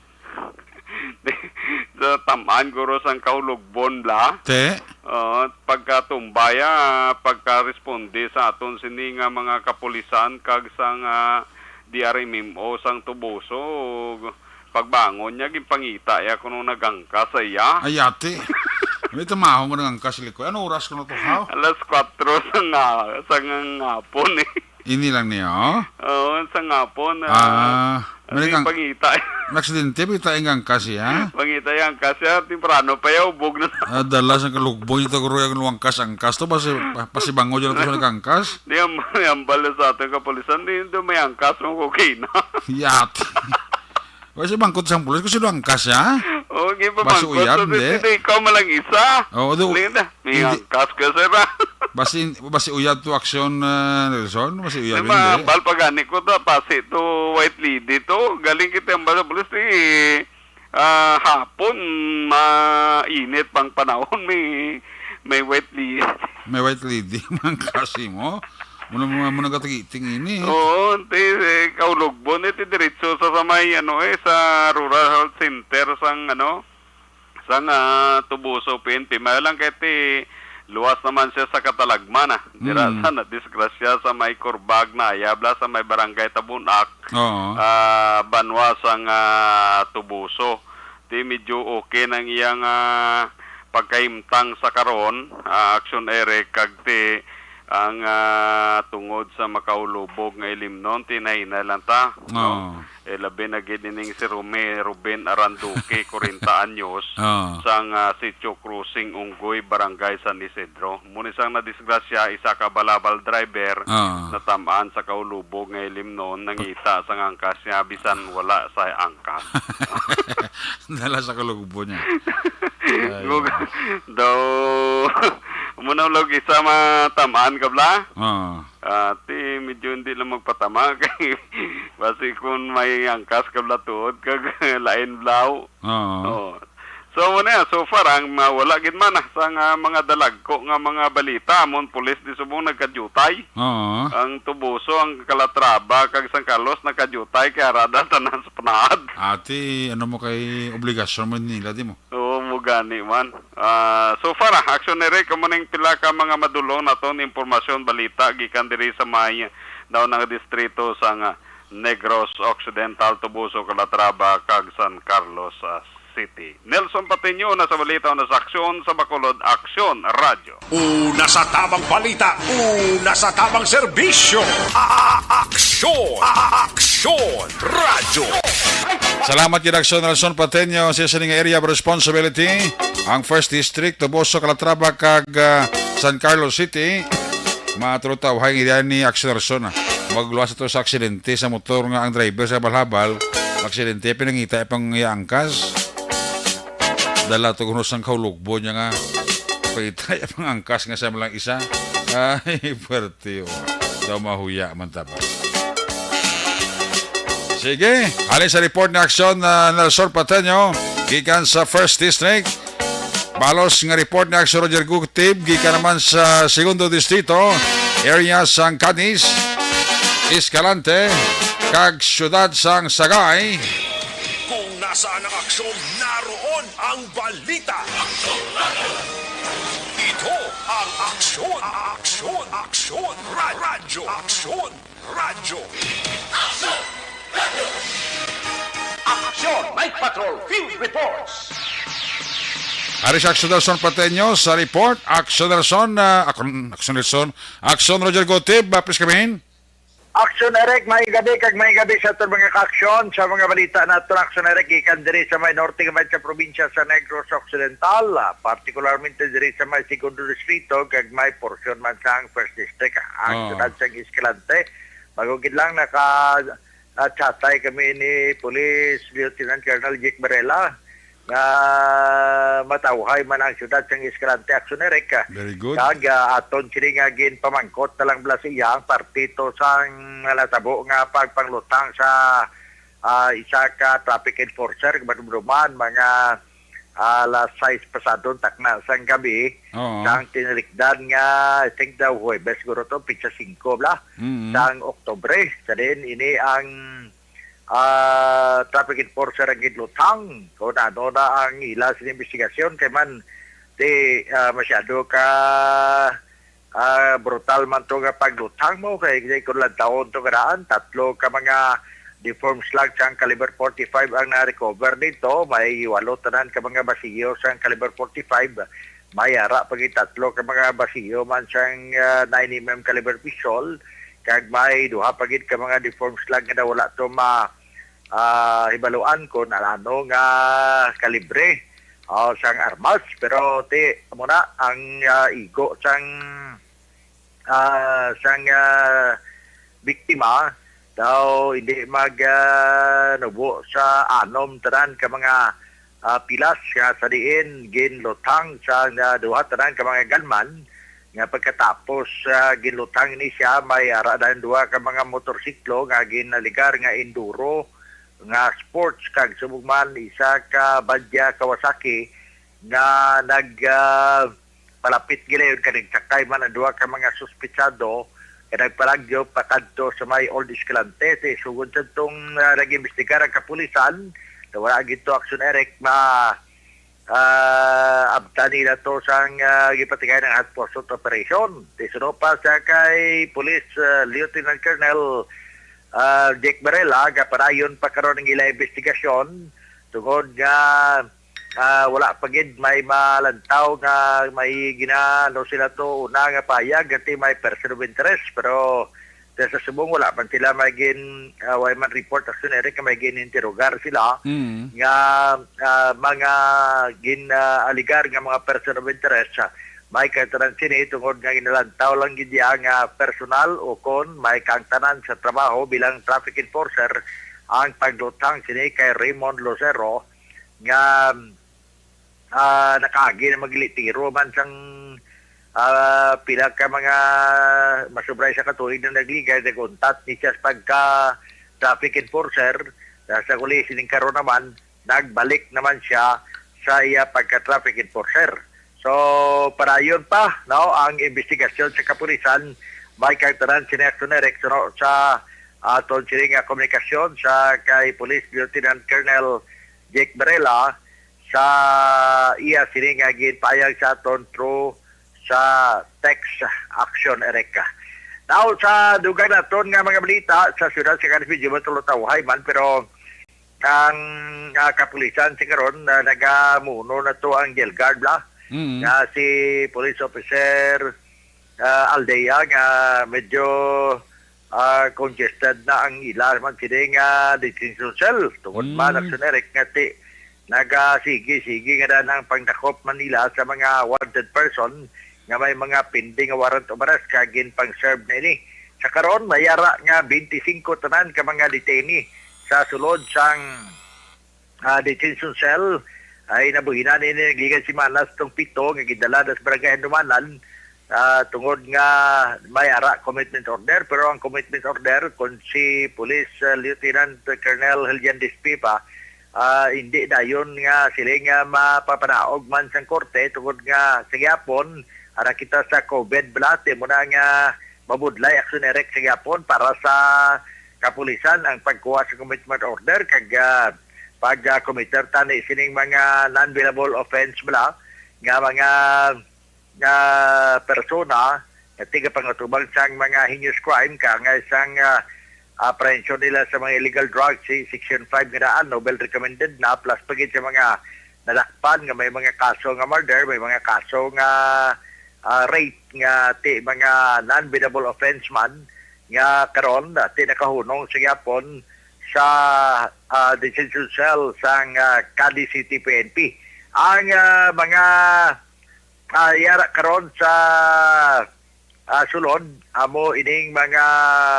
Sa tam-an guro sang kahulogbon bla. Te? Oo, pagkatumbaya, pagka-responde sa aton sini nga mga kapulisan kag sang, ah, D R M M O sang Tubuso, pagbangon niya, ginpangita iya kuno nagangkas sa iya. Ay, ate. May tamahon ko ng angkas, Likoy. Ano oras ko na to, ha? Alas kwatro sa nga, sa nga ngapon, eh. Ini lang niya, oh? Oo, sa ngapon, ah, Ah, ano may yung kang-, pangita, eh. Naksidente, may taing angkas, eh, ha? Pangita yung angkas, eh. Temprano pa yung ubog na. Ah, dala sa kalugbo niya to, guro, yung angkas, angkas to. Basi, pa-, pasibango dyan to sa nagangkas. Di ang, ang bala sa ating kapulisan, di, di may angkas mo, okay na. Yat. Wa siya bangkot sang pulis, kung sino ang kasya? Oo, Basi gipamangkot. Uyab, So, di. Dito ikaw malang isa. Oo, do. Linda, may Hindi. Angkas ka, sir, ah. Basi, basi uyab to aksyon, ah, Nelson? Basi uyab, Di ba, hindi. Bal pa gani ko to, pasi to, white lady to. Galing kita ang bala pulis, di, ah, hapon, mainit pang panahon, may, may white lady. May white lady, mga kasi mo. Muna, muna, muna katagiting ini. Oo, ti, eh, Kaulugbo, ni, ti diretso sa, sa may, ano, eh, sa Rural Health Center sang, ano, sang, ah, Tubuso, P N P. May lang kay ti, luwas naman siya sa Katalagman, ah. Dira Mm. sa nadisgrasya sa may Kurbag na Ayabla, sa may Barangay Tabunak, Oo. ah, banwa sang, ah, Tubuso. Ti medyo okay nang iyang, ah, pagkahimtang sa karon, ah, Action Eric, kag ti ang, ah, tungod sa makaulubog nga ilimnon, ti nahinay lang ta, no? Oo. Eh, labi na gid ining si Rome-, Ruben Aranduque, kwarenta anyos, Oo. sang, ah, Sitio Crossing, Unggoy, Barangay San Isidro. Muni sang nadisgrasya, isa ka balabal driver Oo. natam-an sa kaulubog nga ilimnon, nangita sang angkas niya, bisan wala sa angkas. Dala sa kalugbo niya. Ay. Gug-, daw, muna lang isa matam-an ka bala? Oo. Ah, ti, medyo hindi lang magpatama kay basi kung may angkas ka bala tuod kag lain blaw. Oo. Oo. So, mo na, so far, ang, ah, wala gid man, ah, sa nga mga dalagko nga mga balita, amon pulis di subong nagkadyutay. Oo. Ang Tubuso, ang Calatrava, kag San Carlos nagkadyutay, kay arada tanan sa panahad. Ati, ano mo kay obligasyon mo nila, di mo? Oo, mo gani man. Ah, so far, ah, Action Eric, kamo ning pila ka mga madulong naton impormasyon, balita gikan diri sa may daw nga distrito sa nga Negros Occidental, Tubuso, Calatrava, kag San Carlos, ah, City. Nelson Patiño na sa balita, na sa aksyon sa Bacolod, Aksyon Radyo. Una sa tamang balita, una sa tamang serbisyo. A-, a-, aksyon, a-, a-, aksyon, radyo. Salamat gid, Aksyon Nelson Pateño, sa sining area of responsibility, ang First District, Tubuso, Calatrava, kag, ah, San Carlos City. Mga tulong tawhay nga irian ni Aksyon Nelson, ah. Magluwas ito sa aksidente sa motor nga ang driver sa habal-habal. Aksidente, pinangita pang iya angkas. Dala to kuno sang kaulugbo niya nga. Pangita iya pang angkas nga sa malang isa. Ay, puwerte, oh. Daw mahuya man ta ba. Sige, halin sa report ni Aksyon, ah, Nelson Pateño, gikan sa First District. Balos nga report ni Aksyon Roger Gutib, gikan naman sa Segundo Distrito, area sang Cadiz, Escalante, kag siyudad sang Sagay. Kung nasaan ang aksyon, naroon ang balita. Ito ang Aksyon, Aksyon, Aksyon, Ra-, Radyo Aksyon, Radyo. Aksyon, Night Patrol Field Reports. Ari si Aksyon Nelson Pateño sa report. Aksyon Nelson, ah, Ak-, Aksyon Nelson. Aksyon Roger Gutib, ah, please come in. Aksyon Eric, may gabi kag may gabi sa aton mga kaaksyon. Sa mga balita naton, Aksyon Eric, gikan diri sa may norte nga bahin sa probinsya sa Negros Occidental, ah, partikularmente diri sa may Segundo Distrito kag may porsyon man sang First District, ah, ang Ah. siyudad sang Escalante. Bago gid lang naka, ah, chatay kami ni Police Lieutenant Colonel Jake Varela nga matawhay man ang siyudad sang Escalante, Aksyon Eric. Very good. Kag, ah, aton sini nga ginpamangkot na lang bala sa iya ang parte to sang natabo nga pagpanglutang sa, ah, isa ka traffic enforcer, madumduman mga alas sais pasado takna sang gabi, Oo. sang tinilikdan nga, I think daw Huwebes siguro to, pitsa singko bala, Mm. sang Oktubre. Sa din, ini ang, ah, traffic enforcer ang gidlutang kung ano na ang ila sa investigasyon. Kay man, di, ah, masyado ka, ah, brutal man to nga paglutang mo. Kay, kay kung lantawon to nga daan, tatlo ka mga deformed slugs sang caliber forty-five ang na-recover dito. May walo tanan ka mga basiyo sang caliber forty-five. May ara pa gid tatlo ka mga basiyo man sang, ah, nine M M caliber pistol, kag may duha pa gid ka mga deformed slug nga wala to ma, ah, hibaluan kon ano nga kalibre, ah, sang armas. Pero ti, amo na ang, ah, igo sang, ah, sang, ah, biktima daw hindi mag, ah, nubo sa anom tanan ka mga, ah, pilas nga sa diin ginluthang sa, ah, duha tanan ka mga gunman, nga pagkatapos, ah, ginluthang ni siya, may ara dayon duha ka mga motorsiklo nga ginaligar nga enduro nga sports, kag subong man isa ka Badya Kawasaki nga nag, ah, palapit gilayon kag nagsakay man ang duha ka mga suspetsado nga nagpalagyo pakadto sa may Old Escalante. Sa sugod sa tong, ah, nag-imbestigar ang kapulisan, na wala gid to action, Eric, ma, ah, abtan nila to sang, ah, gipatigay ng hot pursuit operation. Tisuno pa sa kay Police, ah, Lieutenant Colonel, ah, Jake Barela, gapadayon pa karon ang ila investigasyon tungod nga, ah, wala pa gid may malantaw nga may ginaano sila to una nga payag nga ti may person of interest, pero sa subong wala man sila may gin, ah, wala man report, actually, Eric, nga may gin-interrogar sila Mm. nga, ah, mga gin, ah, aligar nga mga person of interest. May kaangtanan sini tungod nga ginalantaw lang gid niya nga personal o kon may kaangtanan sa trabaho bilang traffic enforcer ang pagluthang sini kay Raymond Lucero nga, ah, nakaagi na maglitiro man sang, ah, pila ka mga masubray sa katuig na nagligay, nag-untat ni siya sa pagka traffic enforcer. Sa huli sining karon naman, nagbalik naman siya sa iya pagka-traffic enforcer. So, padayon pa, no, ang investigasyon sa kapulisan. May kaangtanan sini, Eric, no, sa aton sini nga komunikasyon sa kay Police Lieutenant Colonel Jake Barela sa iya sini nga ginpayag sa aton through sa text, Action Eric. Now, sa dugang naton nga mga balita sa siyudad sa Cadiz, medyo matulutawhay man, pero ang, ah, kapulisan sa karon, ah, nagamuno na to ang jail guard, bla, Mm. nga si Police Officer, ah, Aldea, nga medyo, ah, congested na ang ila man sini nga detention cell. Tungod man, Mm. Action Eric, nga ti, nagasige-sige nga daan ang pangdakop man nila sa mga wanted person nga may mga pending nga warrant of arrest kag ginpang-serve na ini. Sa karon, may ara nga twenty-five tanan ka mga detainee sa sulod sang, ah, detention cell. Ay nabuhinan ini nagligan semana sa tong pito nga gidala na sa Barangay Handumanan, ah, tungod nga may ara commitment order, pero ang commitment order, kung si Police, ah, Lieutenant Colonel Helian Dispi pa, ah, hindi dayon nga sila nga mapapanaog man sang korte tungod nga sa gihapon, ara kita sa COVID, bla, ti mo na nga mabudlay, Action Eric, sa gihapon para sa kapulisan ang pagkuha sa commitment order kag, ah, pag, ah, committer tani sining mga non-bailable offense, bla, nga mga, nga persona nga tigapangutubang sang mga heinous crime, kaangay sang, ah, apprehension nila sa mga illegal drugs, si Section five nga daan, novel recommended na, plus pa gid sa mga nadakpan nga may mga kaso nga murder, may mga kaso nga, ah, rape nga ti mga non-bailable offense man, nga karon, ah, ti nakahunong sa gihapon sa, ah, detention cell sang, ah, Cadiz City P N P. Ang, ah, mga, ah, yara karon sa, ah, sulod, amo ining mga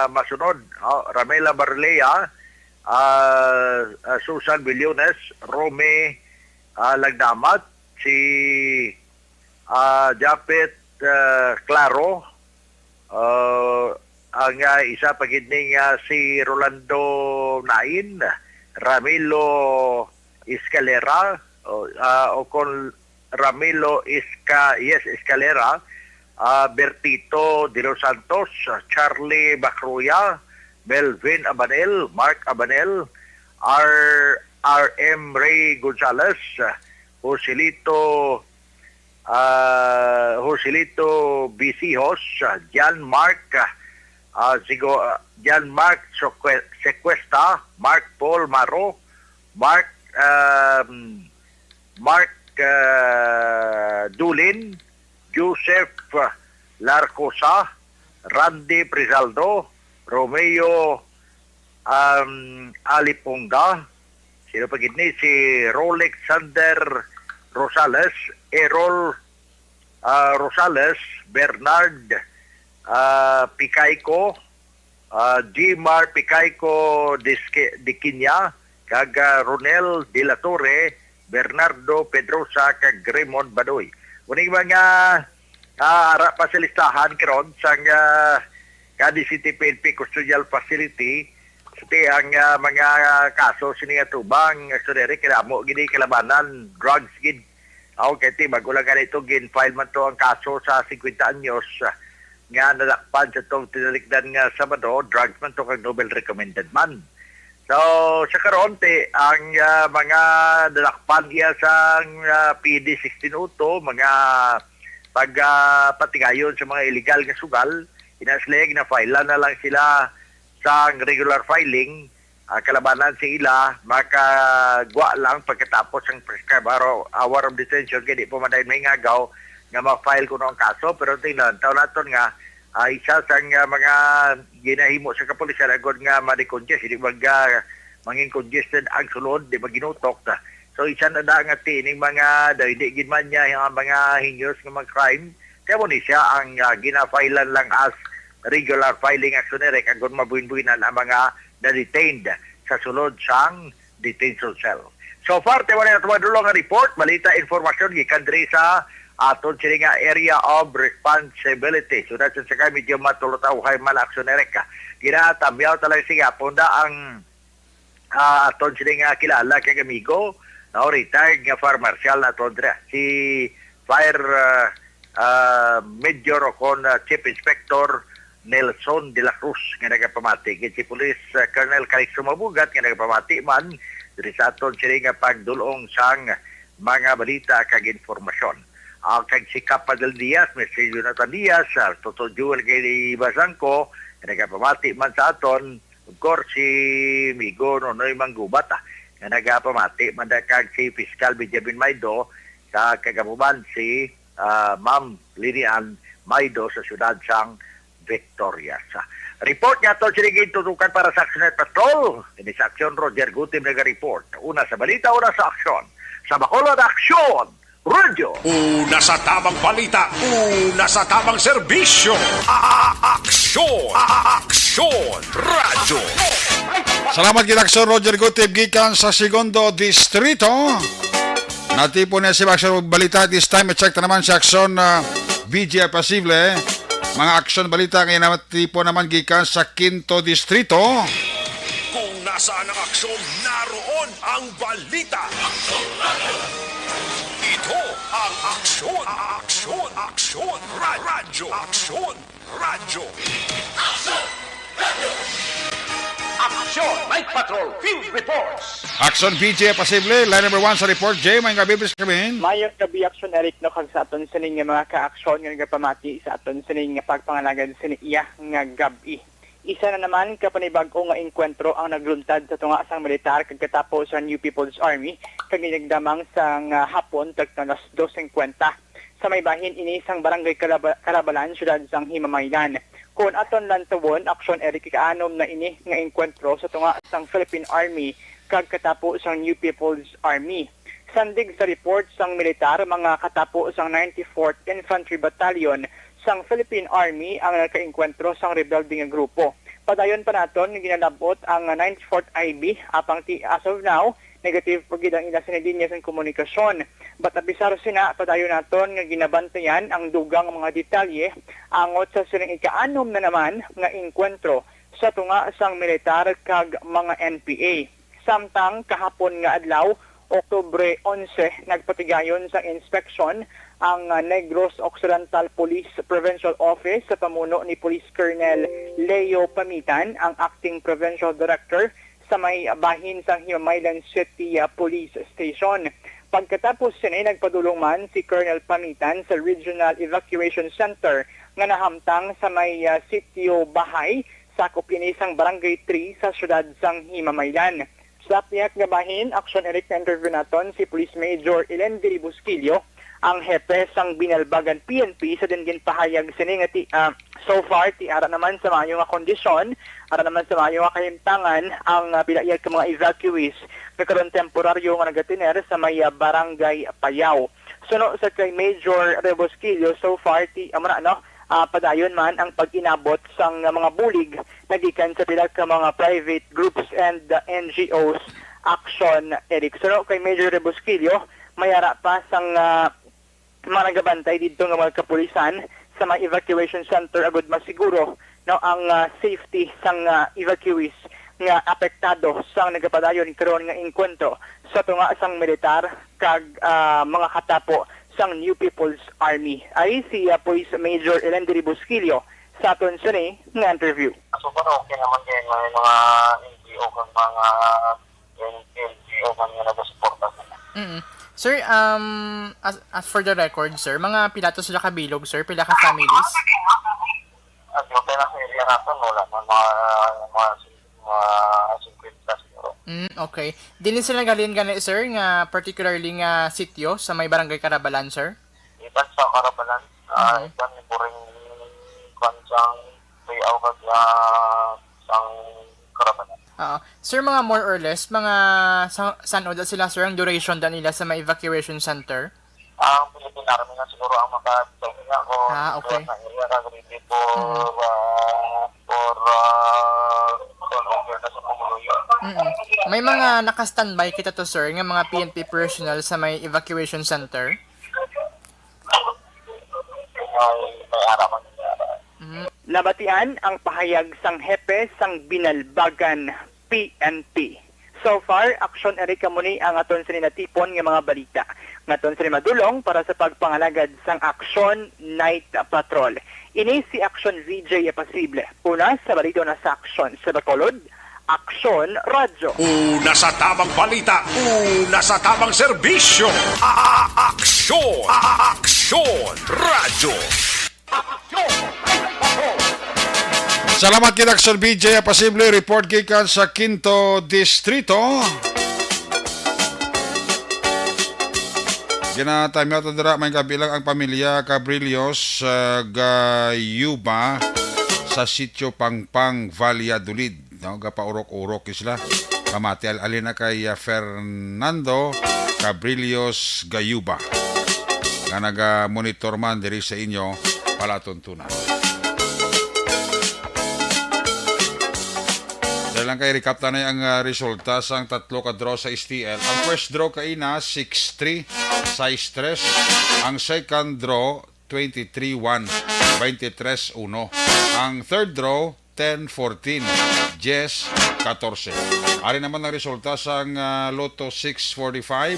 masunod, oh, Ramela Barlea, ah, ah, Susan Villones, Romy, ah, Lagdamat, si, ah, Japet, ah, Claro, ah, ang, ah, isa pa gid ni nga si Rolando Nain, Ramilo Escalera, o, ah, o kon Ramilo Esca-, yes, Escalera, ah, Bertito de los Santos, ah, Charlie Bacruya, Melvin Abanel, Mark Abanel, R-, R M Ray Gonzalez, ah, Joselito, ah, Joselito Bisijos, ah, John Mark, ah, Sigo-, ah, John Mark Soque-, Secuesta, Mark Paul Maro, Mark, um, Mark, ah, Dulin, Joseph Larcosa, Randy Prizaldo, Romeo, um, Aliponga, sino pa gid ni, si Rolex Sander Rosales, Errol, ah, Rosales, Bernard, ah, Picaico, ah, Jimar Picaico Disque-, Diquinia, kag, ah, Ronel de la Torre, Bernardo Pedrosa, kag Raymond Badoy. Muning mga, ah, ara pa sa listahan karon sang, ah, Cadiz City P N P Custodial Facility, sa ang, ah, mga kaso sini nga tubang, actually, kadamo gid kalabanan, drugs gid. Aw, kay ti, bago lang gani ito, gin-file man to ang kaso sa fifty anyos, ah, nga nadakpan sa tong tinalikdan nga Sabado, drugs man to kag Nobel recommended man. So, sa karon, ti, ang, ah, mga nadakpan iya sa, ah, P D sixteen oh two, mga pag, ah, patigayon sa mga illegal nga sugal, ina sila, gina-file na lang sila sa regular filing, ah, kalabanan sa ila, makagwa lang pagkatapos ang prescribed hour, hour of detention, kay di pa man dahil may ngagaw nga ma-file kuno ang kaso. Pero tingnan, taon naton nga, ah, isa sang, ah, mga ginahimo sa kapulisan agod nga ma-decongest, hindi mag, ah, mangin congested ang sulod, di maginutok ta. So, isa na da nga ti, ining mga, daw, hindi gid man niya, ang mga heinous nga mga crime, kaya mo ni siya ang, ah, gina-filean lang as regular filing action, Eric, agod mabuhin-buhinan ang mga na-detained sa sulod sang detention cell. So far, tiwala na tumadulong ang report, balita, informasyon, gikan diri sa aton sini nga area of responsibility. So, that's it sa kami, medyo matulutaw hay man action, Eric. Ginatamyaw talaga siya. Punda ang, ah, aton sini nga kilala kag amigo, no, retired nga fire marshal na aton dira. Si Fire, ah, ah, Major o kon, ah, Chief Inspector Nelson de la Cruz nga nagapamati. Kay si Police, ah, Colonel Calixto Mabugat nga nagapamati man diri sa aton sini nga pagdulong sang mga balita kag informasyon. Ah, kag si Kap Padel Diaz, Mister Jonathan Diaz, ah, Toto Jewel kay Bazangco, nga nagapamati man sa aton, of course, si Migo Nonoy Manggubat, ah, nga nagapamati man da kag si Fiscal Benjamin Maido, sa kagamuman si, ah, Ma'am Linian Maido sa siyudad sang Victorias. Report nga to, sige, tutukan para sa Action Patrol. Ini sa Action, Roger Gutim naga-report. Una sa balita, una sa aksyon. Sa Bacolod, Action Radio. Una sa tamang balita, una sa tamang serbisyo. A-, a-, aksyon, a-, a-, aksyon, radyo. Salamat kita, Aksyon Roger Gutib, gikan sa Segundo Distrito. Natipon na si Aksyon Balita. This time, i-check ta naman si Aksyon, ah, B J Pasible. Mga aksyon balita nga natipon naman gikan sa Quinto Distrito. Kung nasaan ang aksyon, naroon ang balita. Ito ang Aksyon, Aksyon, Aksyon, Ra-, Radyo, Aksyon, Radyo. Aksyon, Night Patrol, Field Reports. Aksyon, B J Pasible, line number one sa report. Jay, may gabi, please, kami. Mayong gabi, Aksyon Eric, no, kag sa aton sining nga mga kaaksyon nga nagapamati sa aton sining nga pagpangalagad sini iya nga gab-i. Isa na naman ka panibag-o nga engkwentro ang nagluntad sa tunga sang militar kag katapo sang New People's Army, kag ginagdamang sang, ah, hapon, tagna alas dos singkwenta. Sa may bahin ini sang Barangay Kalaba-, Kalabalan, siyudad sang Himamaylan. Kon aton lantawon, Aksyon Eric, ikaanom na ini nga engkwentro sa tunga sang Philippine Army kag katapo sang New People's Army. Sandig sa report sang militar, mga katapo sang ninety-fourth Infantry Battalion sang Philippine Army ang nagkaengkwentro sang rebelde nga grupo. Padayon pa naton nga ginalab-ot ang ninety-fourth I B, apang ti-, as of now, negative pa gid ang ila sini linya sang komunikasyon. But apisar sina, padayon naton nga ginabantayan ang dugang mga detalye angot sa sining ikaanom na naman nga engkwentro sa tunga sang militar kag mga N P A. Samtang kahapon nga adlaw, Oktubre onse, nagpatigayon sang inspeksyon ang, ah, Negros Occidental Police Provincial Office sa pamuno ni Police Colonel Leo Pamitan, ang acting provincial director, sa may bahin sang Himamaylan City, ah, Police Station. Pagkatapos sini, nagpadulong man si Colonel Pamitan sa Regional Evacuation Center nga nahamtang sa may, ah, Sitio Bahay, sakop ini sang Barangay three sa siyudad sang Himamaylan. Sa pihak nga bahin, Aksyon Eric, na-interview naton si Police Major Elendiri Busquillo, Ang hepe sang Binalbagan P N P sa din ginpahayag sini nga ti, ah, so far ti ara naman sa maayo nga kondisyon, ara naman sa maayo nga kahimtangan ang, ah, pila iya ka mga evacuees nga karon temporaryo nga nagatiner sa may, ah, Barangay Payaw. Suno sa kay Major Rebosquillo, so far ti amo na, no, ah, padayon man ang pag-inabot sang, ah, mga bulig nagikan sa pila ka mga private groups and, ah, N G Os. Action, Eric. Suno kay Major Rebosquillo, may ara pa sang, ah, mga nagabantay didto nga mga kapulisan sa mga evacuation center agud masiguro, no, ang, ah, safety sang, ah, evacuees nga apektado sang nagapadayon karon nga engkwentro sa tunga sang militar kag, ah, mga katapo sang New People's Army. Ari si, ah, Police Major Elendry Busquillo sa aton sini nga interview. So far, okay naman din. May mga N G O kag mga N G O man nga nagasuporta sa Mm. Sir, um, as, as for the record, sir, mga pila to sila kabilog, sir? Pila ka families? At yung pera sa area natin, wala na mga, mga, mga singkwenta siguro. Mm, okay. Dili sila naghalin gani, sir, nga particularly nga sityo sa may Barangay Carabalan, sir? Iban sa Carabalan, ah, Mm. iban ni Boring, kwan, sang Bay Aucag, ah, sang Carabalan. Oo. Sir, mga more or less, mga sa, san-o da sila, sir, ang duration da nila sa may evacuation center? Ang Philippine Army na siguro ang makatawag niya kung Ah, okay. Sa area ka ready for, Mm. ah, for, ah, turnover na sa pumuluyo. Mm. May mga naka-standby kita to, sir, nga mga P N P personnel sa may evacuation center? May, may ara man. Mm. Nabatian ang pahayag sang hepe sang Binalbagan P N P. So far, Aksyon Eric, amo ni ang aton sini natipon nga mga balita. Nga aton sini madulong para sa pagpangalagad sang Aksyon Night Patrol. Ini si Aksyon V J Apasible. Una sa balita na sa Aksyon sa Bacolod, Aksyon Radyo. Una sa tamang balita, una sa tamang serbisyo. A-, a-, Aksyon, a-, a-, Aksyon Radyo. Salamat kita, Sir B J Apasible, report gikan sa Quinto Distrito. Ginatamyaw ta dira, may kabilang ang pamilya Cabrillos, ah, Gayuba sa Sitio Pangpang, Valladolid, no? Gapaurok-urok sila. Pamati al-, alin na kay, ah, Fernando Cabrillos Gayuba, nga naga-monitor man diri sa inyo palatuntunan. Dahil lang kay recap ta na ang, ah, resulta sang tatlo ka draw sa S T L. Ang first draw kaina, six three, sais tres. Ang second draw, twenty-three one, twenty-tres uno. Ang third draw, ten fourteen, diyes katorse. Ari naman ang resulta sang, ah, Lotto six forty-five.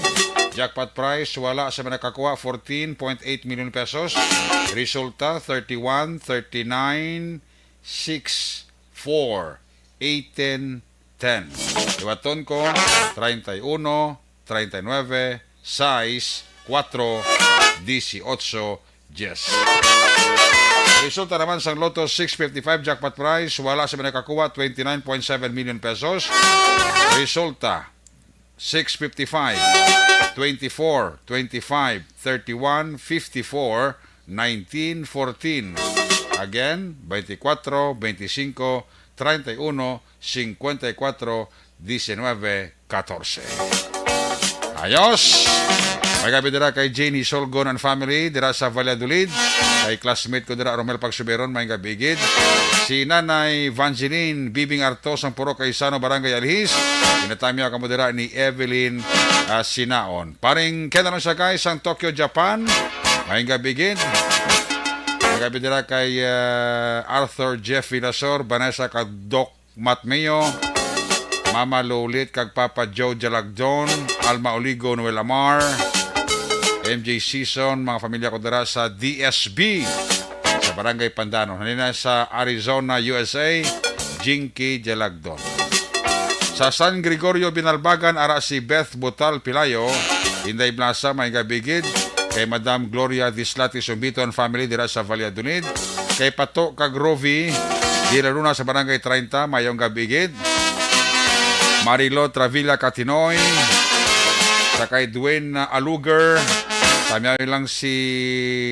Jackpot prize, wala sa may nakakuha, fourteen point eight million pesos. Resulta, thirty-one, thirty-nine, six, four, eighteen, ten. Liwaton ko, treinta y uno, treinta y nueve, sais, kuwatro, dieciocho, diyes. Resulta naman sang Lotto six fifty-five jackpot prize, wala sa may nakakuha, twenty-nine point seven million pesos. Resulta, six fifty-five, twenty-four, twenty-five, thirty-one, fifty-four, nineteen, fourteen. Again, twenty-four, twenty-five, treinta y uno, cincuenta y cuatro, diecinueve, catorce. Ayos! May gabi dira kay Janie Solgon and family dira sa Valladolid. Kay classmate ko dira, Romel Pagsuberon, may gabi gid. Si Nanay Vangeline Bibing Artos, ang Purok Kaisano, Barangay Alhis. Ginatamyaw kamo dira ni Evelyn, ah, Sinaon. Paring Ken Alonso, guys, ang Tokyo, Japan. May gabi gid. May gabi dira kay, ah, Arthur Jeff Vilasor, Vanessa Kadok, Matmeo, Mama Lolit kag Papa Joe Jalagdon, Alma Oligo, Noel Amar, M J Season, mga pamilya ko dira sa D S B, sa Barangay Pandanon. Halin na sa Arizona, U S A, Jinky Jalagdon. Sa San Gregorio, Binalbagan, ara si Beth Butal Pilayo, Inday Blasa, may gabi gid. Kay Madam Gloria Dislati Sumbiton family dira sa Valladolid. Kay Pato kag Rovi, dira Luna sa Barangay treinta, mayong gabi gid. Marilo Travilla Katinoy, sa kay Dwayne Aluger, Tamyaw lang si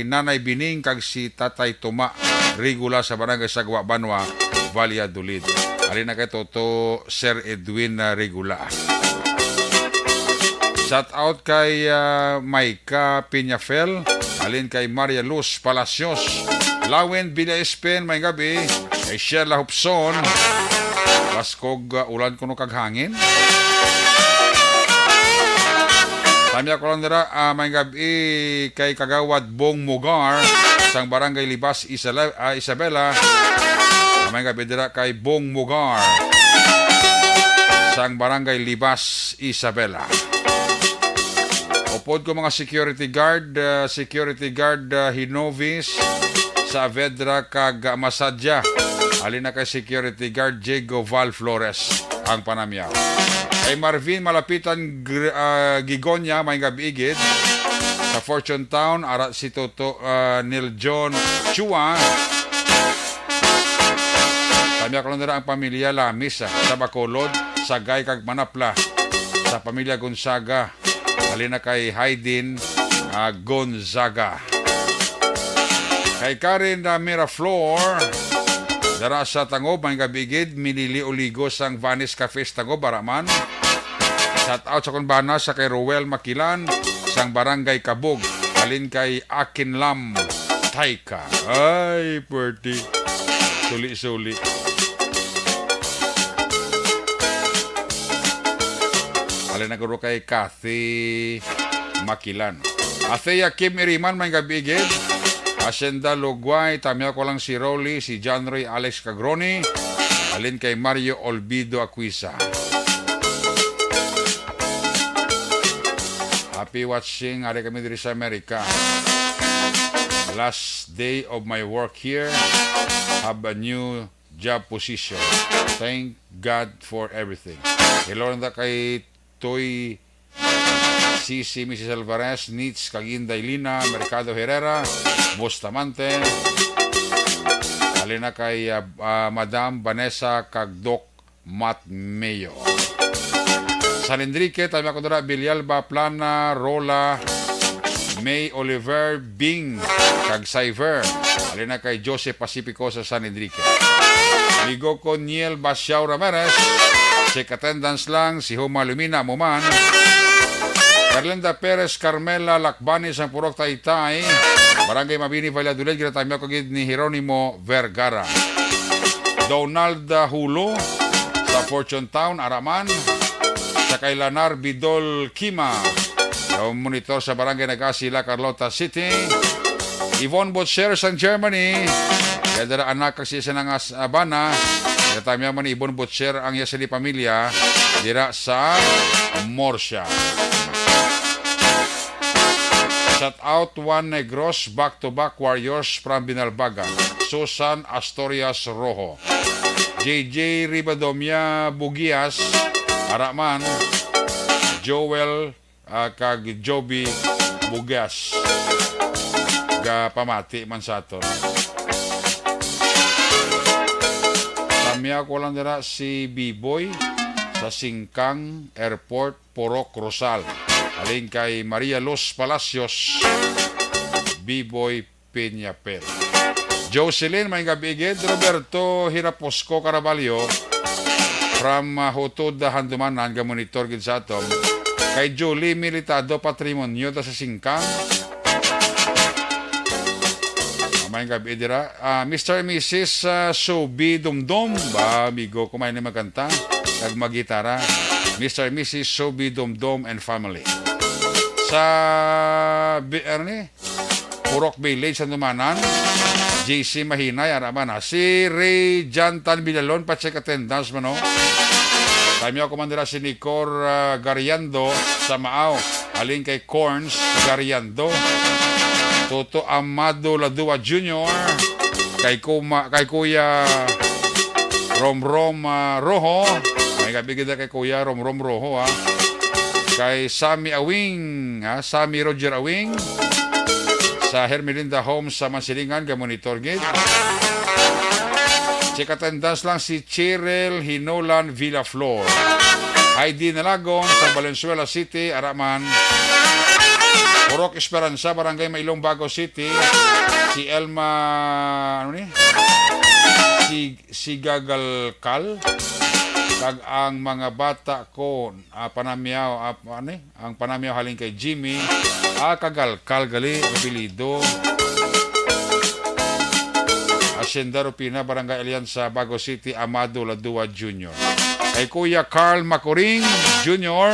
Nanay Bining kag si Tatay Tuma Regula sa Barangay Sagwa Banwa, Valladolid. Halin na kay Toto, Sir Edwin, ah, Regula. Shout out kay, ah, Maika Peñafel, halin kay Maria Luz Palacios, Lawin Villa Espen, may gabi, kay Sheila Hopson, baskog, ah, ulan kuno kag hangin. Tamyaw ko lang dira, ah, may gabi kay Kagawad Bong Mugar, sang Barangay Libas, Isala-, ah, Isabela. Ah, may gabi dira kay Bong Mugar, sang Barangay Libas, Isabela. Upod ko mga security guard, ah, security guard, ah, Hinovis, Saavedra kag, ah, Masadya. Halin na kay security guard Diego Val Flores ang panamyaw. Kay Marvin Malapitan Gr-, ah, Gigonya, may gabi gid. Sa Fortune Town, ara si Toto, ah, Nil John Chua. Tamyaw ko lang dira ang pamilya Lamis, ah, sa Bacolod, Sagay kag Manapla, sa pamilya Gonzaga. Halin na kay Haydin, ah, Gonzaga. Kay Karen, ah, Miraflor, dara sa Tangob, may gabi gid, minili uligo sang Vanis Cafe sa Tangob, ara man. Shout out sa kon bana sa kay Roel Makilan, sang Barangay Kabog, halin kay Akin Lam Taika. Ay, pwerte. Suli-suli. Halin na guro kay Kathy Makilan. Athea Kim Iriman, may gabi gid. Hacienda Lugway, tamyaw ko lang si Rolly, si John Ray, Alex Cagroni. Halin kay Mario Olvido Aquisa. Happy watching, ari kami diri sa Amerika. Last day of my work here. Have a new job position. Thank God for everything. Hello na kay Toy, Sisi, Missus Alvarez, Nits, kag Inday Lina, Mercado Herrera, Bustamante. Halin na kay, ah, ah, Madam Vanessa kag Doc Matt Mayo. San Enrique, tamyaw ko dira, Villalba, Plana, Rola, May, Oliver, Bing, kag Cyver. Halin na kay Joseph Pacifico sa San Enrique. Migo ko Niel Basiao Ramirez, check attendance lang, si Huma Lumina mo man. Carlinda Perez, Carmela Lakbani sang Purok Taytay, Barangay Mabini, Valladolid, ginatamyaw ko gid ni Jeronimo Vergara. Donald Hulo sa Fortune Town, ara man. Sa kay Lanar Bidol Kima, monitor sa Barangay Nagasi, La Carlota City. Yvonne Butcher sang Germany. Kaya dira anak kag si isa nga as-, ah, bana. Natamyaw man ni Yvonne Butcher ang iya sini pamilya dira sa Murcia. Shout out Juan Negros, back to back warriors from Binalbagan. Susan Astorias Rojo. J J Ribadomia Bugias, ara man. Joel, ah, kag Joby Bugias. Gapamati man sa aton. Tamyaw ko lang dira si Biboy sa Singkang Airport, Purok Rosal. Halin kay Maria Luz Palacios, Biboy Peñapel. Jocelyn, may gabi gid. Roberto Hiraposco Caraballo, from, ah, Hutod, Handumanan, gamonitor gid sa aton. Kay Julie Militado, patrimonyo ta sa Singkang. Ah, may gabi dira. Ah, Mister and Missus, ah, Sobi Dumdum. Ba, amigo ko, may ni magkanta. Kag maggitara. Mister and Missus Sobi Dumdum and family. Sa, bi-, ano ni? Purok Village, Handumanan. J C Mahinay, ara man na. Si Ray Jantan Villalon, pa-check attendance man, no? Tamyaw ko man dira si Nicor, ah, Gariando sa Maaw. Halin kay Corns Gariando. Toto Amado Ladua Junior. Kay Kuma-, kay Kuya Romrom, ah, Rojo. May gabi gid kay Kuya Romrom Rojo, ha. Kay Sammy Awing, ha, Sammy Roger Awing. Sa Hermelinda Homes sa Mansilingan, gamonitor gid. Check attendance lang si Cheryl Hinolan Villaflor. Heidi Nalagon sa Valenzuela City, ara man. Purok Esperanza, Barangay Mailong, Bago City. Si Elma, ano ni? Si, si Gagalkal. Kag ang mga bata ko, ah, panamyaw, ah, ano ni? Ang panamyaw halin kay Jimmy, ah, Kagalkal gali, apelyido. Hacienda Rupina, Barangay Alianza, Bago City, Amado Ladua Junior. Kay Kuya Carl Macuring Junior,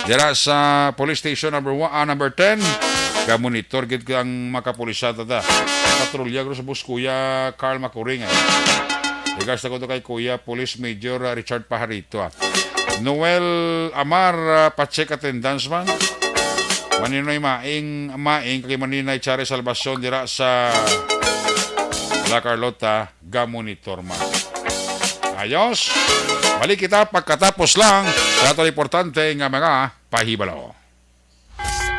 dira sa Police Station number one, ah, number ten. Ga-monitor gid ang mga kapulisan, tata. Patrolya guro sa bus, Kuya Carl Macuring, eh. Regards na ko to kay Kuya Police Major, ah, Richard Pajarito, ah. Noel Amar, ah, pa-check attendance man. Maninoy Maing, Maing, kay Maninay Chari Salvacion dira sa La Carlota, ga-monitor man. Ayos. Balik kita pagkatapos lang sa aton importante nga mga pahibalo.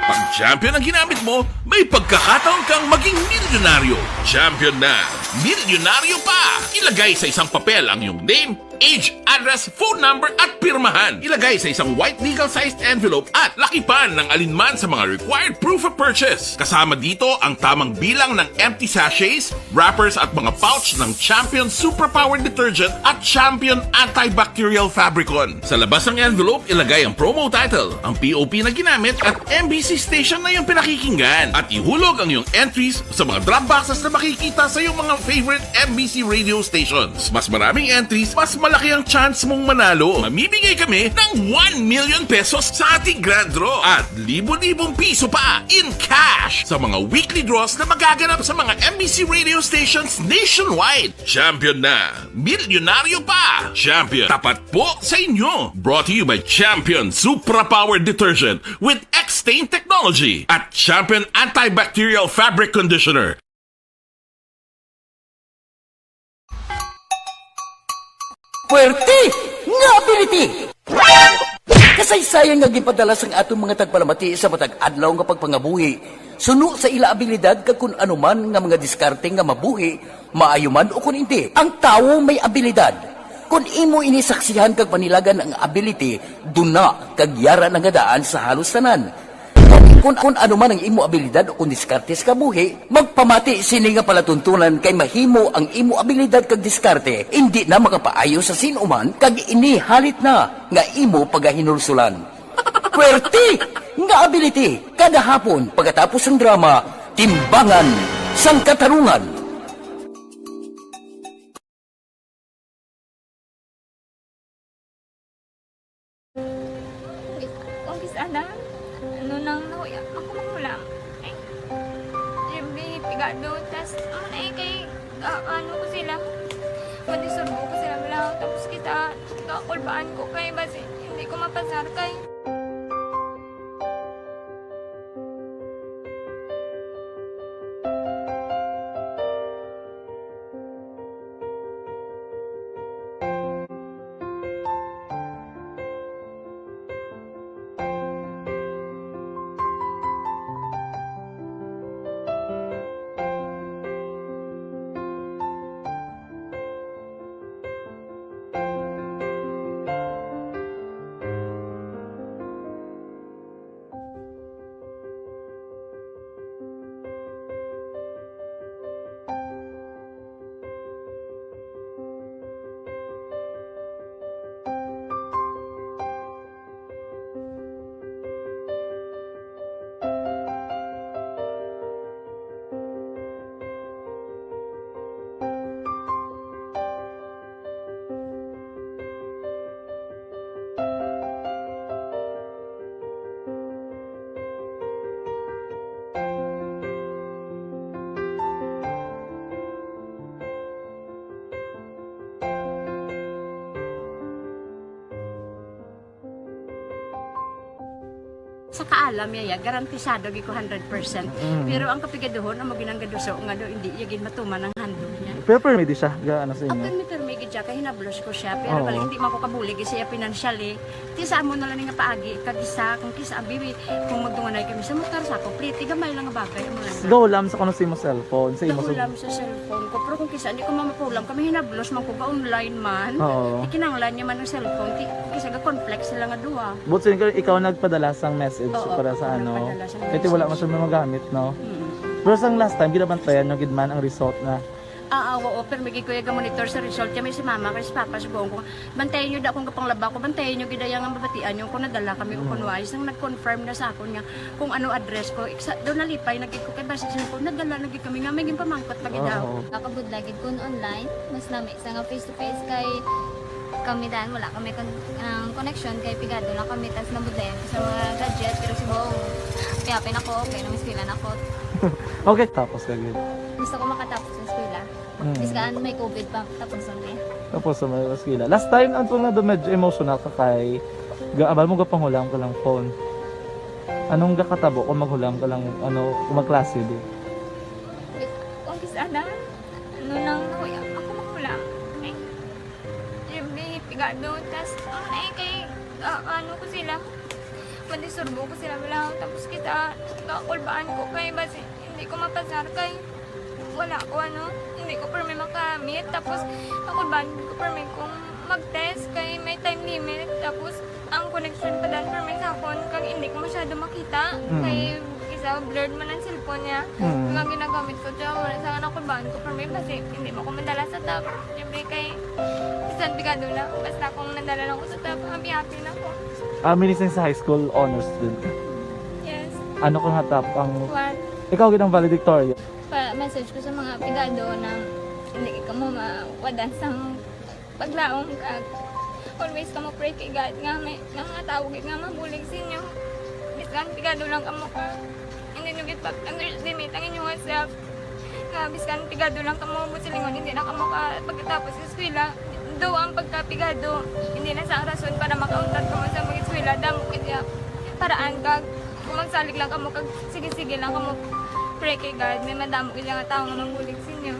Pag champion ang ginamit mo, may pagkakataon kang maging milyonaryo. Champion na, milyonaryo pa! Ilagay sa isang papel ang iyong name, age, address, phone number, at pirmahan. Ilagay sa isang white legal-sized envelope at lakipan ng alinman sa mga required proof of purchase. Kasama dito ang tamang bilang ng empty sachets, wrappers at mga pouch ng Champion Superpower Detergent at Champion Antibacterial Fabricon. Sa labas ng envelope, ilagay ang promo title, ang P O P na ginamit at M B C station na iyong pinakikinggan. At ihulog ang iyong entries sa mga drop boxes na makikita sa iyong mga favorite M B C radio stations. Mas maraming entries, mas malaki ang chance mong manalo. Mamimigay kami ng one million pesos sa ating grand draw at libo-libong piso pa in cash sa mga weekly draws na magaganap sa mga M B C radio stations nationwide. Champion na! Milyonaryo pa! Champion, tapat po sa inyo! Brought to you by Champion Supra Power Detergent with X-Stain Technology at Champion Antibacterial Fabric Conditioner. Puwerte nga ability! Kasaysayan nga ginpadala sang aton mga tagpalamati sa matag adlaw nga pagpangabuhi, suno sa ila abilidad kag kun ano man nga mga diskarte nga mabuhi, maayo man ukon indi. Ang tawo may abilidad. Kon imo ini saksihan kag panilagan ang ability, duna kag yara na nga daan sa halos tanan. Kon, kon ano man ang imo abilidad o kon diskarte sa kabuhi, magpamati sini nga palatuntunan kay mahimo ang imo abilidad kag diskarte indi na makapaayo sa sin-o man kag ini halit na nga imo pagahinulsulan. Puwerte nga ability kada hapon pagkatapos sang drama, Timbangan sang Katarungan. Kung kis-, ana, ano nang nahuya ako, magulang. Ay, Jimmy, pigado, tas, ano na eh, kay, ah, ano ko sila, panisurbo ko sila, wala, tapos kita, kakulbaan ko kay, basi, hindi ko mapasar kay. Sa kaalam niya, ya, garantisado gid ko hundred percent. Mm. Pero ang kapigaduhon, amo ginang gaduso nga do, hindi ya gid matuman ang handog niya. Pero permi di siya, ga, ano sa inyo? Pirmi-pirmi gid siya, kay hinablos ko siya. Pero Oo. Bali, hindi man ko kabulig siya financially. Ti sa amo na lang nga paagi, kag isa, kung kisa, bibi, kung magdunganay kami sa motor, sa ako, pliti, gamay lang nga bagay, amo lang. Gahulam sa kuno sa imo cellphone, sa imo Gahulam sa cellphone ko. Pero kung kisa, hindi ko mamapulam, kami hinablos man ko, ga-online man. Oo. Ikinanglan niya man ang cellphone. Ti, kisa, ga-conflict sila nga duha. But since ikaw nagpadala sang message Oo, para ako sa ano, nagpadala sang kay ti wala man message. Siya magamit, no? Mm. Pero sang last time, ginabantayan nyo gid man ang result na. Ah, ah, oo, pero may kuya ga-monitor sa result kami si mama kay si papa sa buong ko. Bantayan nyo da kung kapanglaba ko, bantayan nyo gid ang mabatian nyo kung nadala kami o kung wais. Nang nag-confirm na sa akon nga kung ano address ko, iksa, doon nalipay na gid ko kay basi sa ko, nadala na gid kami nga may ginpamangkot pa gid daw. Oo. Nakabudlay gid kun online, mas nami sa nga face to face kay kami dan wala kami kon ang connection kay pigado lang kami tas nabudlayan ko sa mga gadget pero si Bong piyapin ako okay nang eskwela na ako. Okay, tapos ka gid. Gusto ko makatapos sa eskwela. Mm. Biskan may COVID pa tapos ang eh. Tapos sa mga eskwela. Last time, ang tunga do medyo emotional ka kay ga-, abal mo gapanghulam ka lang phone. Anong gakatabo kung maghulam ka lang, ano, kung magklase di? Kung kis-a na, ano lang, nakuya ako makulang. Ay, every pigado, tas, ang ay kay, ah, ano ko sila, madisturbo ko sila, wala, tapos kita, kakulbaan ko kay, basi, hindi ko mapasar kay, wala ko, ano, hindi ko permi makamit, tapos, kakulbaan ko permi kung mag-test kay may time limit, tapos, ang connection pa dan permi sa akon, kag hindi ko masyado makita, Mm. kay, isa, blurred man ang cellphone niya, Mm. ang ginagamit ko, tiyo, wala sa nakulbaan ko permi, basi, hindi mo ko madala sa top, siyempre kay, bisan pigado na, basta kung nadala lang ko sa top, happy-happy na ko. Ah, minising sa high school, honors student ka. Yes, Ano ka nga top ang... one. Ikaw gid ang valedictorian. Pa message ko sa mga pigado na hindi ka mo mawadan sang paglaom kag always ka mo pray kay God nga may nga mga tao gid nga mabulig sa inyo. Bisan pigado lang kamo ka hindi nyo gid pag underestimate ang inyong self. Nga biskan pigado lang kamo mo silingon hindi na kamo ka pagkatapos sa eskwela. Do ang pagkapigado hindi na sa rason para makauntat kamo sa mag-eskwela. Damo gid ya paraan kag kung magsalig lang kamo kag sige-sige lang kamo pray kay God may madamo gid nga tao nga mabulig sa inyo.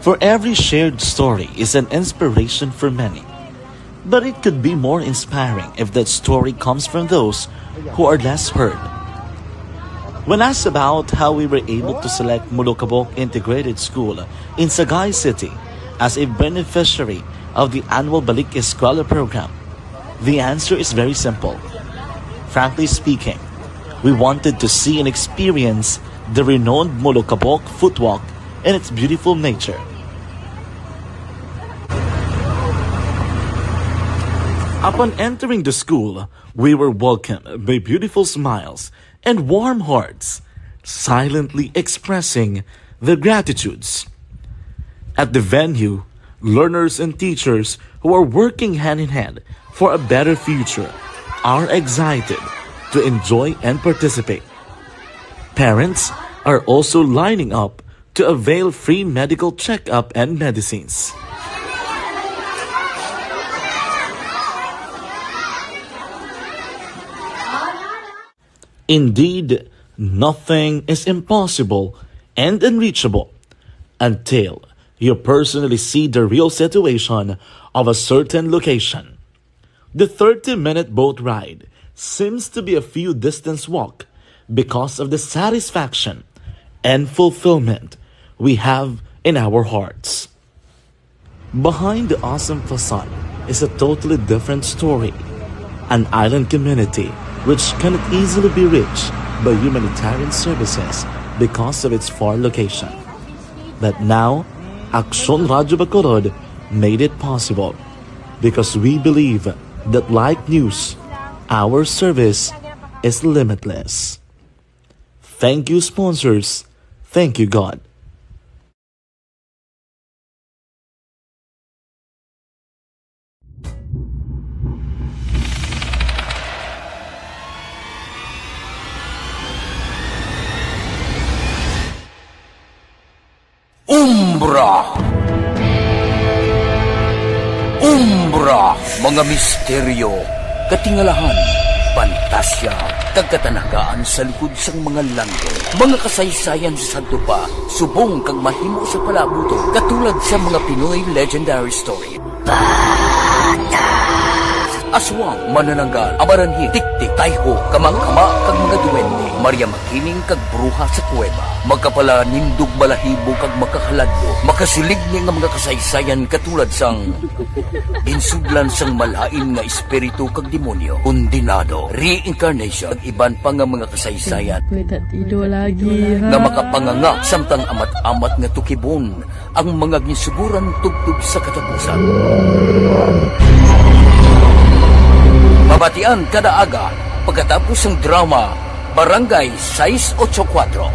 For every shared story is an inspiration for many. But it could be more inspiring if that story comes from those who are less heard. When asked about how we were able to select Molokabok Integrated School in Sagay City as a beneficiary of the annual Balik Eskwela program, the answer is very simple. Frankly speaking, we wanted to see and experience the renowned Molokabok footwalk and its beautiful nature. Upon entering the school, we were welcomed by beautiful smiles and warm hearts, silently expressing their gratitudes. At the venue, learners and teachers who are working hand in hand for a better future are excited to enjoy and participate. Parents are also lining up to avail free medical checkup and medicines. Indeed, nothing is impossible and unreachable until you personally see the real situation of a certain location. The thirty-minute boat ride seems to be a few distance walk because of the satisfaction and fulfillment we have in our hearts. Behind the awesome facade is a totally different story. An island community which cannot easily be reached by humanitarian services because of its far location. But now, Aksyon Radyo Bacolod made it possible because we believe that like news, our service is limitless. Thank you, sponsors. Thank you, God. Umbra. Umbra, mga misteryo, katingalahan, pantasya, kag katanagaan sa likod sang mga langgam. Mga kasaysayan sa sadto pa, subong kag mahimo sa palaabuton, katulad sa mga Pinoy legendary story. Aswang, manananggal, amaranhil, tiktik, tayho, kamangkama, kag mga duwende. Maria Makiling kag bruha sa kuweba. Makapalanindog balahibo kag makakaladlo. Makasilig ni nga mga kasaysayan katulad sang ginsudlan sang malain nga espiritu kag demonyo, kondenado, reincarnation, kag iban pa nga mga kasaysayan May tatido lagi, nga ha? makapanganga samtang amat-amat nga tukibon ang mga ginsuguran tubtob sa katapusan. Mabatian kada aga pagkatapos sang drama Barangay sais ocho kuwatro.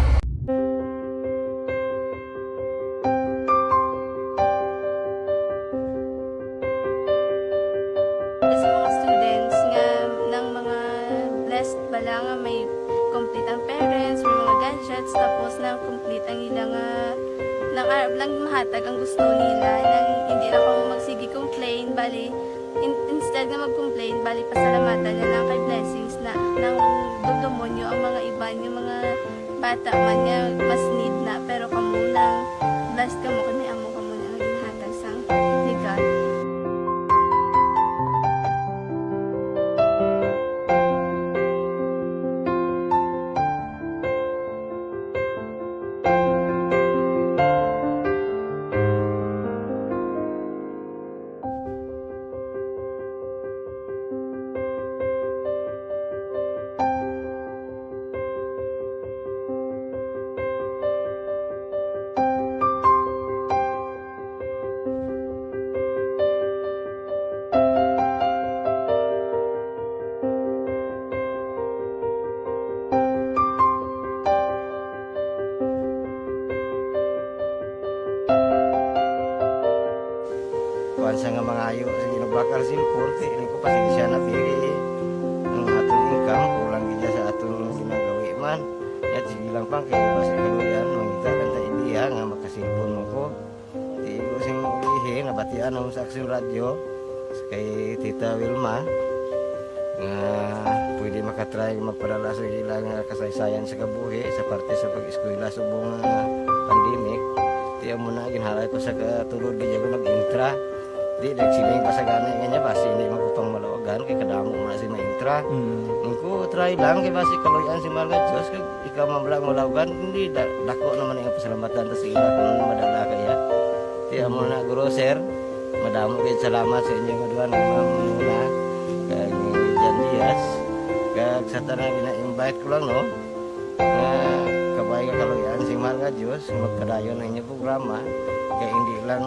Sa mga students nga nang mga blessed bala nga may complete ang parents, may mga gadgets, tapos na complete ang ila nga nang arab lang mahatag ang gusto nila, nang hindi na kamo magsige complain, bali, in-, instead nga mag-complain, bali, pasalamatan na lang kay blessings na nang dugdumon nyo ang mga iban, yung mga bata man nga mas need na, pero kamo nang blessed kamo kay may amo kamo na nga ginhatag sang ni God. Kuwan sa nga mangayo sa Ginoo bakal sin korte, ini ko pasensya na, pili ang aton income, kulang gid sa aton ginagawi man. Yat, sige lang pang, kay basi kaluyan, mangita lang ta idea nga makasilpon mo ko. Di ko sing ulihi, nabatian ako sa Aksyon Radyo, kay Tita Wilma, nga pwede makatry magpadala sa ilang, ah, kasaysayan sa kabuhi sa parte sa pag-eskwela subong nga pandemic. Ti amo na, ginhalay ko sa katulod, di ako nag-intra. Di, nagsiling pa sa gani nga niya, basi hindi man ko pang malawagan, kay kadamo mo na si maintra. Mm. Ang ko, try lang, kay basi kaluyan si mahal nga Diyos, kag ikaw man lang malawagan, hindi, da-, dako naman ang pasalamatan ta sa ila kung madala kaya. Ti amo na, Guro, Sir, madamo kayo salamat sa inyo nga duha nga mga muna, kag ni Jan Diaz, kag sa tanan, ina-invite ko lang, no, nga kabay nga kaluyan si mahal nga Diyos, magpadayon ang inyong programa, kay hindi lang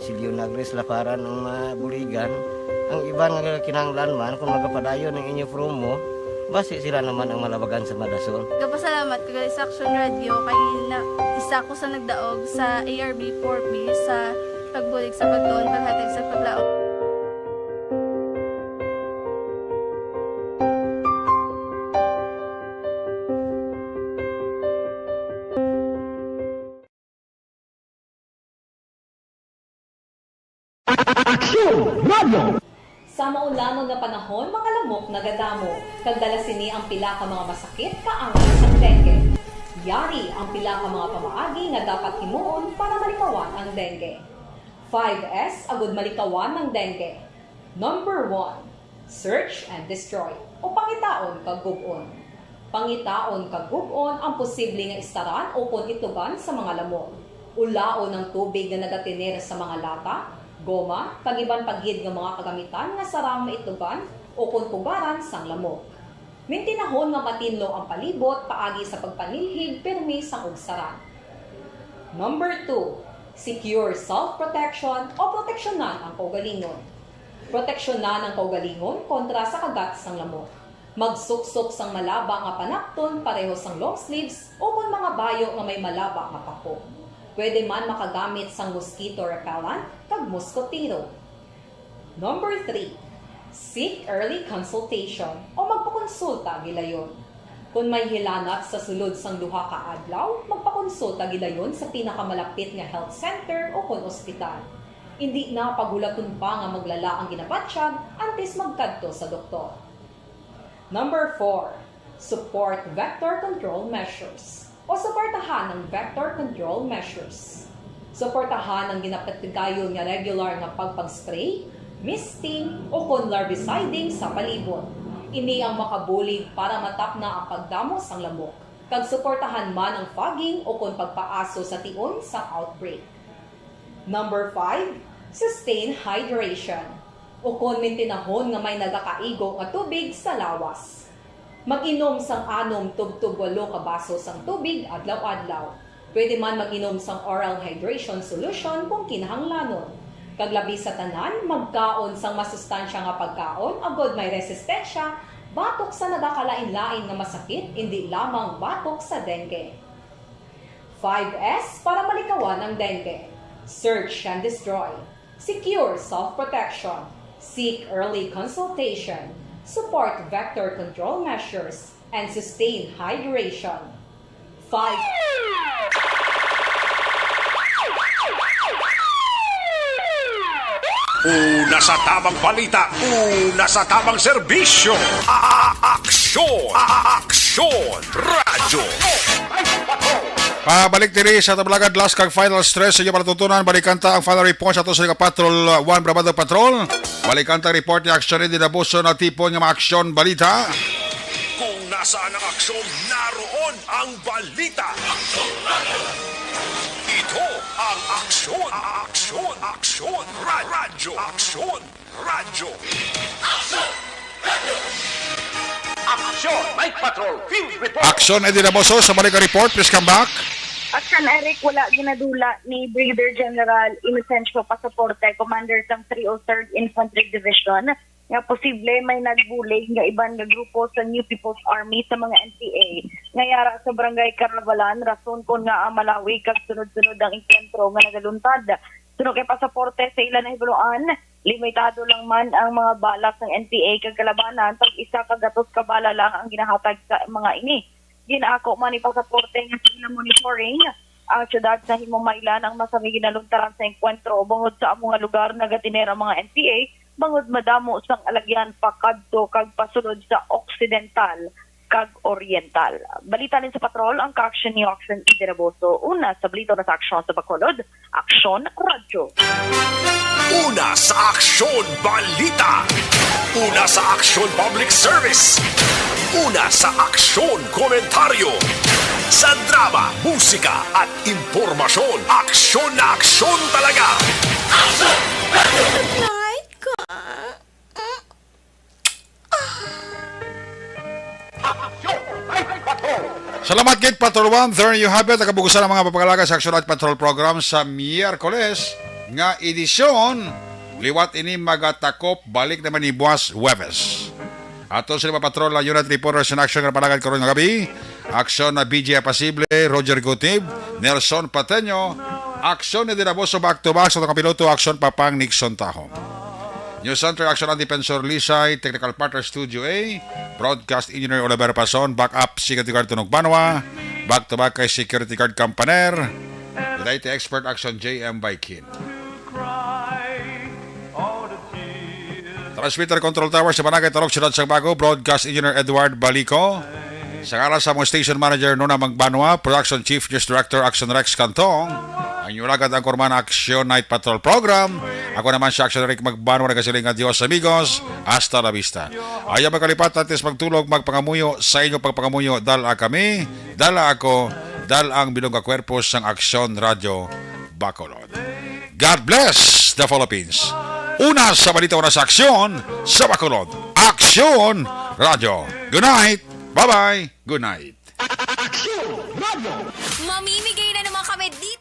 si Leonagris Laparan ang mabuligan, ang iban nga kinahanglan man, kung magapadayon ang inyo promo, basi sila naman ang malabagan sa madason. Gapasalamat ko gali sa Aksyon Radyo kay na, isa ko sa nagdaog sa A R B four B sa pagbulig sa pagtuon, paghatag sa paglaom. Aksyon Radio! Sa maulanon nga panahon, mga lamok nagadamo, kag dala sini ang pila ka mga masakit ka angay sang dengue. Yari ang pila ka mga pamaagi nga dapat himuon para malikawan ang dengue. Five S agud malikawan ang dengue. Number one, search and destroy, o pangitaon kag gub-on. Pangitaon kag gub-on ang posible nga istaran ukon itlugan sa mga lamok. Ulaon ang tubig nga nagatener sa mga lata, goma, kag iban pa gid nga mga kagamitan nga sarang maitlugan ukon pugaran sang lamok. Mintinahon nga matinlo ang palibot paagi sa pagpanilhig pirmi sang ugsaran. Number two, secure self-protection o proteksyonan ang kaugalingon. Proteksyonan ang kaugalingon kontra sa kagat sang lamok. Magsuksok sang malaba nga panapton pareho sang long sleeves ukon mga bayo nga may malaba nga pako. Pwede man makagamit sang mosquito repellent kag moskotero. Number three, seek early consultation o magpakonsulta gilayon. Kon may hilanat sa sulod sang duha ka adlaw, magpakonsulta gilayon sa pinakamalapit nga health center ukon ospital. Indi na paghulaton pa nga maglala ang ginabatyag antes magkadto sa doktor. Number four, support vector control measures o suportahan ang vector control measures. Suportahan ang ginapatigayon nga regular nga pagpag-spray, misting, ukon larviciding sa palibot. Ini ang makabulig para matapna ang pagdamo sang lamok, kag suportahan man ang fogging ukon pagpaaso sa tion sang outbreak. Number five, sustain hydration, ukon mintinahon nga may nagakaigo nga tubig sa lawas. Mag-inom sang anom tubtob walo ka baso sang tubig adlaw-adlaw. Pwede man mag-inom sang oral hydration solution kung kinahanglanon. Kag labi sa tanan, magkaon sang masustansya nga pagkaon agod may resistensya batok sa nagakalain-lain nga masakit, indi lamang batok sa dengue. Five S para malikawan ang dengue. Search and destroy. Secure self-protection. Seek early consultation. Support vector control measures and sustain hydration. Five. Una sa tamang balita, una sa tamang serbisyo. A-, aksyon, a-, aksyon, radyo. Pabalik diri sa Tablagan, last kag final stress sa inyo palatuntunan. Balikan ta ang final report sa ato sa Patrol one Brabado Patrol. Balikan ta ang report ni Aksyon Eddie Dabuso, natipon nga mga aksyon balita. Kung nasaan ang aksyon, naroon ang balita. Ito ang aksyon, aksyon, aksyon, ra-, radyo, aksyon, radyo. Aksyon! Night Patrol Field Report! Aksyon, Eddie Damoso, sa balik ang report. Please come back. Aksyon, Eric, wala ginadula ni Brigadier General Inocencio Pasaporte, Commander sang three oh third Infantry Division, nga posible may nag-bully nga iban nga grupo sa New People's Army sa mga N P A nga yara sa Barangay Caravalan, rason kon ngaa malawi kag sunod-sunod ang engkwentro nga nagaluntad. Suno kay Pasaporte, sa ila nahibaluan, limitado lang man ang mga bala sang N P A kag kalabanan, tag isa ka gatos ka bala lang ang ginahatag sa mga ini. Ginaako man ni Pasaporte nga sa ila monitoring, ang siyudad sa Himumaylan ang mas may ginaluntaran sa engkwentro, bangod sa amo nga lugar nagatener ang mga N P A, bangod madamo sang alagyan pakadto kag pasulod sa Occidental kag Oriental. Balita halin sa Patrol, ang kaaksyon niyo, Aksyon Eddie Daboso. Una sa balita, una sa aksyon sa Bacolod, Aksyon Radyo. Una sa aksyon balita. Una sa aksyon public service. Una sa aksyon komentaryo. Sa drama, musika at impormasyon, aksyon na aksyon talaga. Night ka. Salamat gid, Patrol One. There you have it. Ang kabugusan ang mga papangalaga sa Action Night Patrol Program sa Miyerkules nga edisyon. Liwat ini magatakop, balik naman ni buwas Huwebes. Ato sila, mga patrol, ang Unit Reporters in Action nga palagad karon nga gabi. Aksyon na B J Apasible, Roger Gutib, Nelson Pateño. Aksyon ni Dinaboso, back to back sa atong kapiloto, Aksyon Papang Nixon Taho. News Center, Action ang Defensor Lisay, Technical Partner Studio A, Broadcast Engineer Oliver Pason, Backup Security Guard Tunog Banwa, back to back kay Security Guard Campaner, Dayta Expert Action J M Baikin. Transmitter Control Tower sa Barangay Tarok, Siyudad sang Bago, Broadcast Engineer Edward Balico. Sa ngalan sa among Station Manager, Nona Magbanwa, Production Chief, News Director, Action Rex Cantong, ang inyong alagad, ang Kurman Action Night Patrol Program. Ako naman si Action Rick Magbanwa, nagasiling nga, "Dios, amigos, hasta la vista." Ayaw magkalipat, antes magtulog, magpangamuyo. Sa inyo pagpangamuyo, dala kami, dala ako, dala ang bilog nga kwerpo sang Action Radyo Bacolod. God bless the Philippines. Una sa balita, una sa aksyon sa Bacolod. Aksyon Radyo. Good night. Bye-bye. Good night. Aksyon Radyo. Mamimigay na naman kami di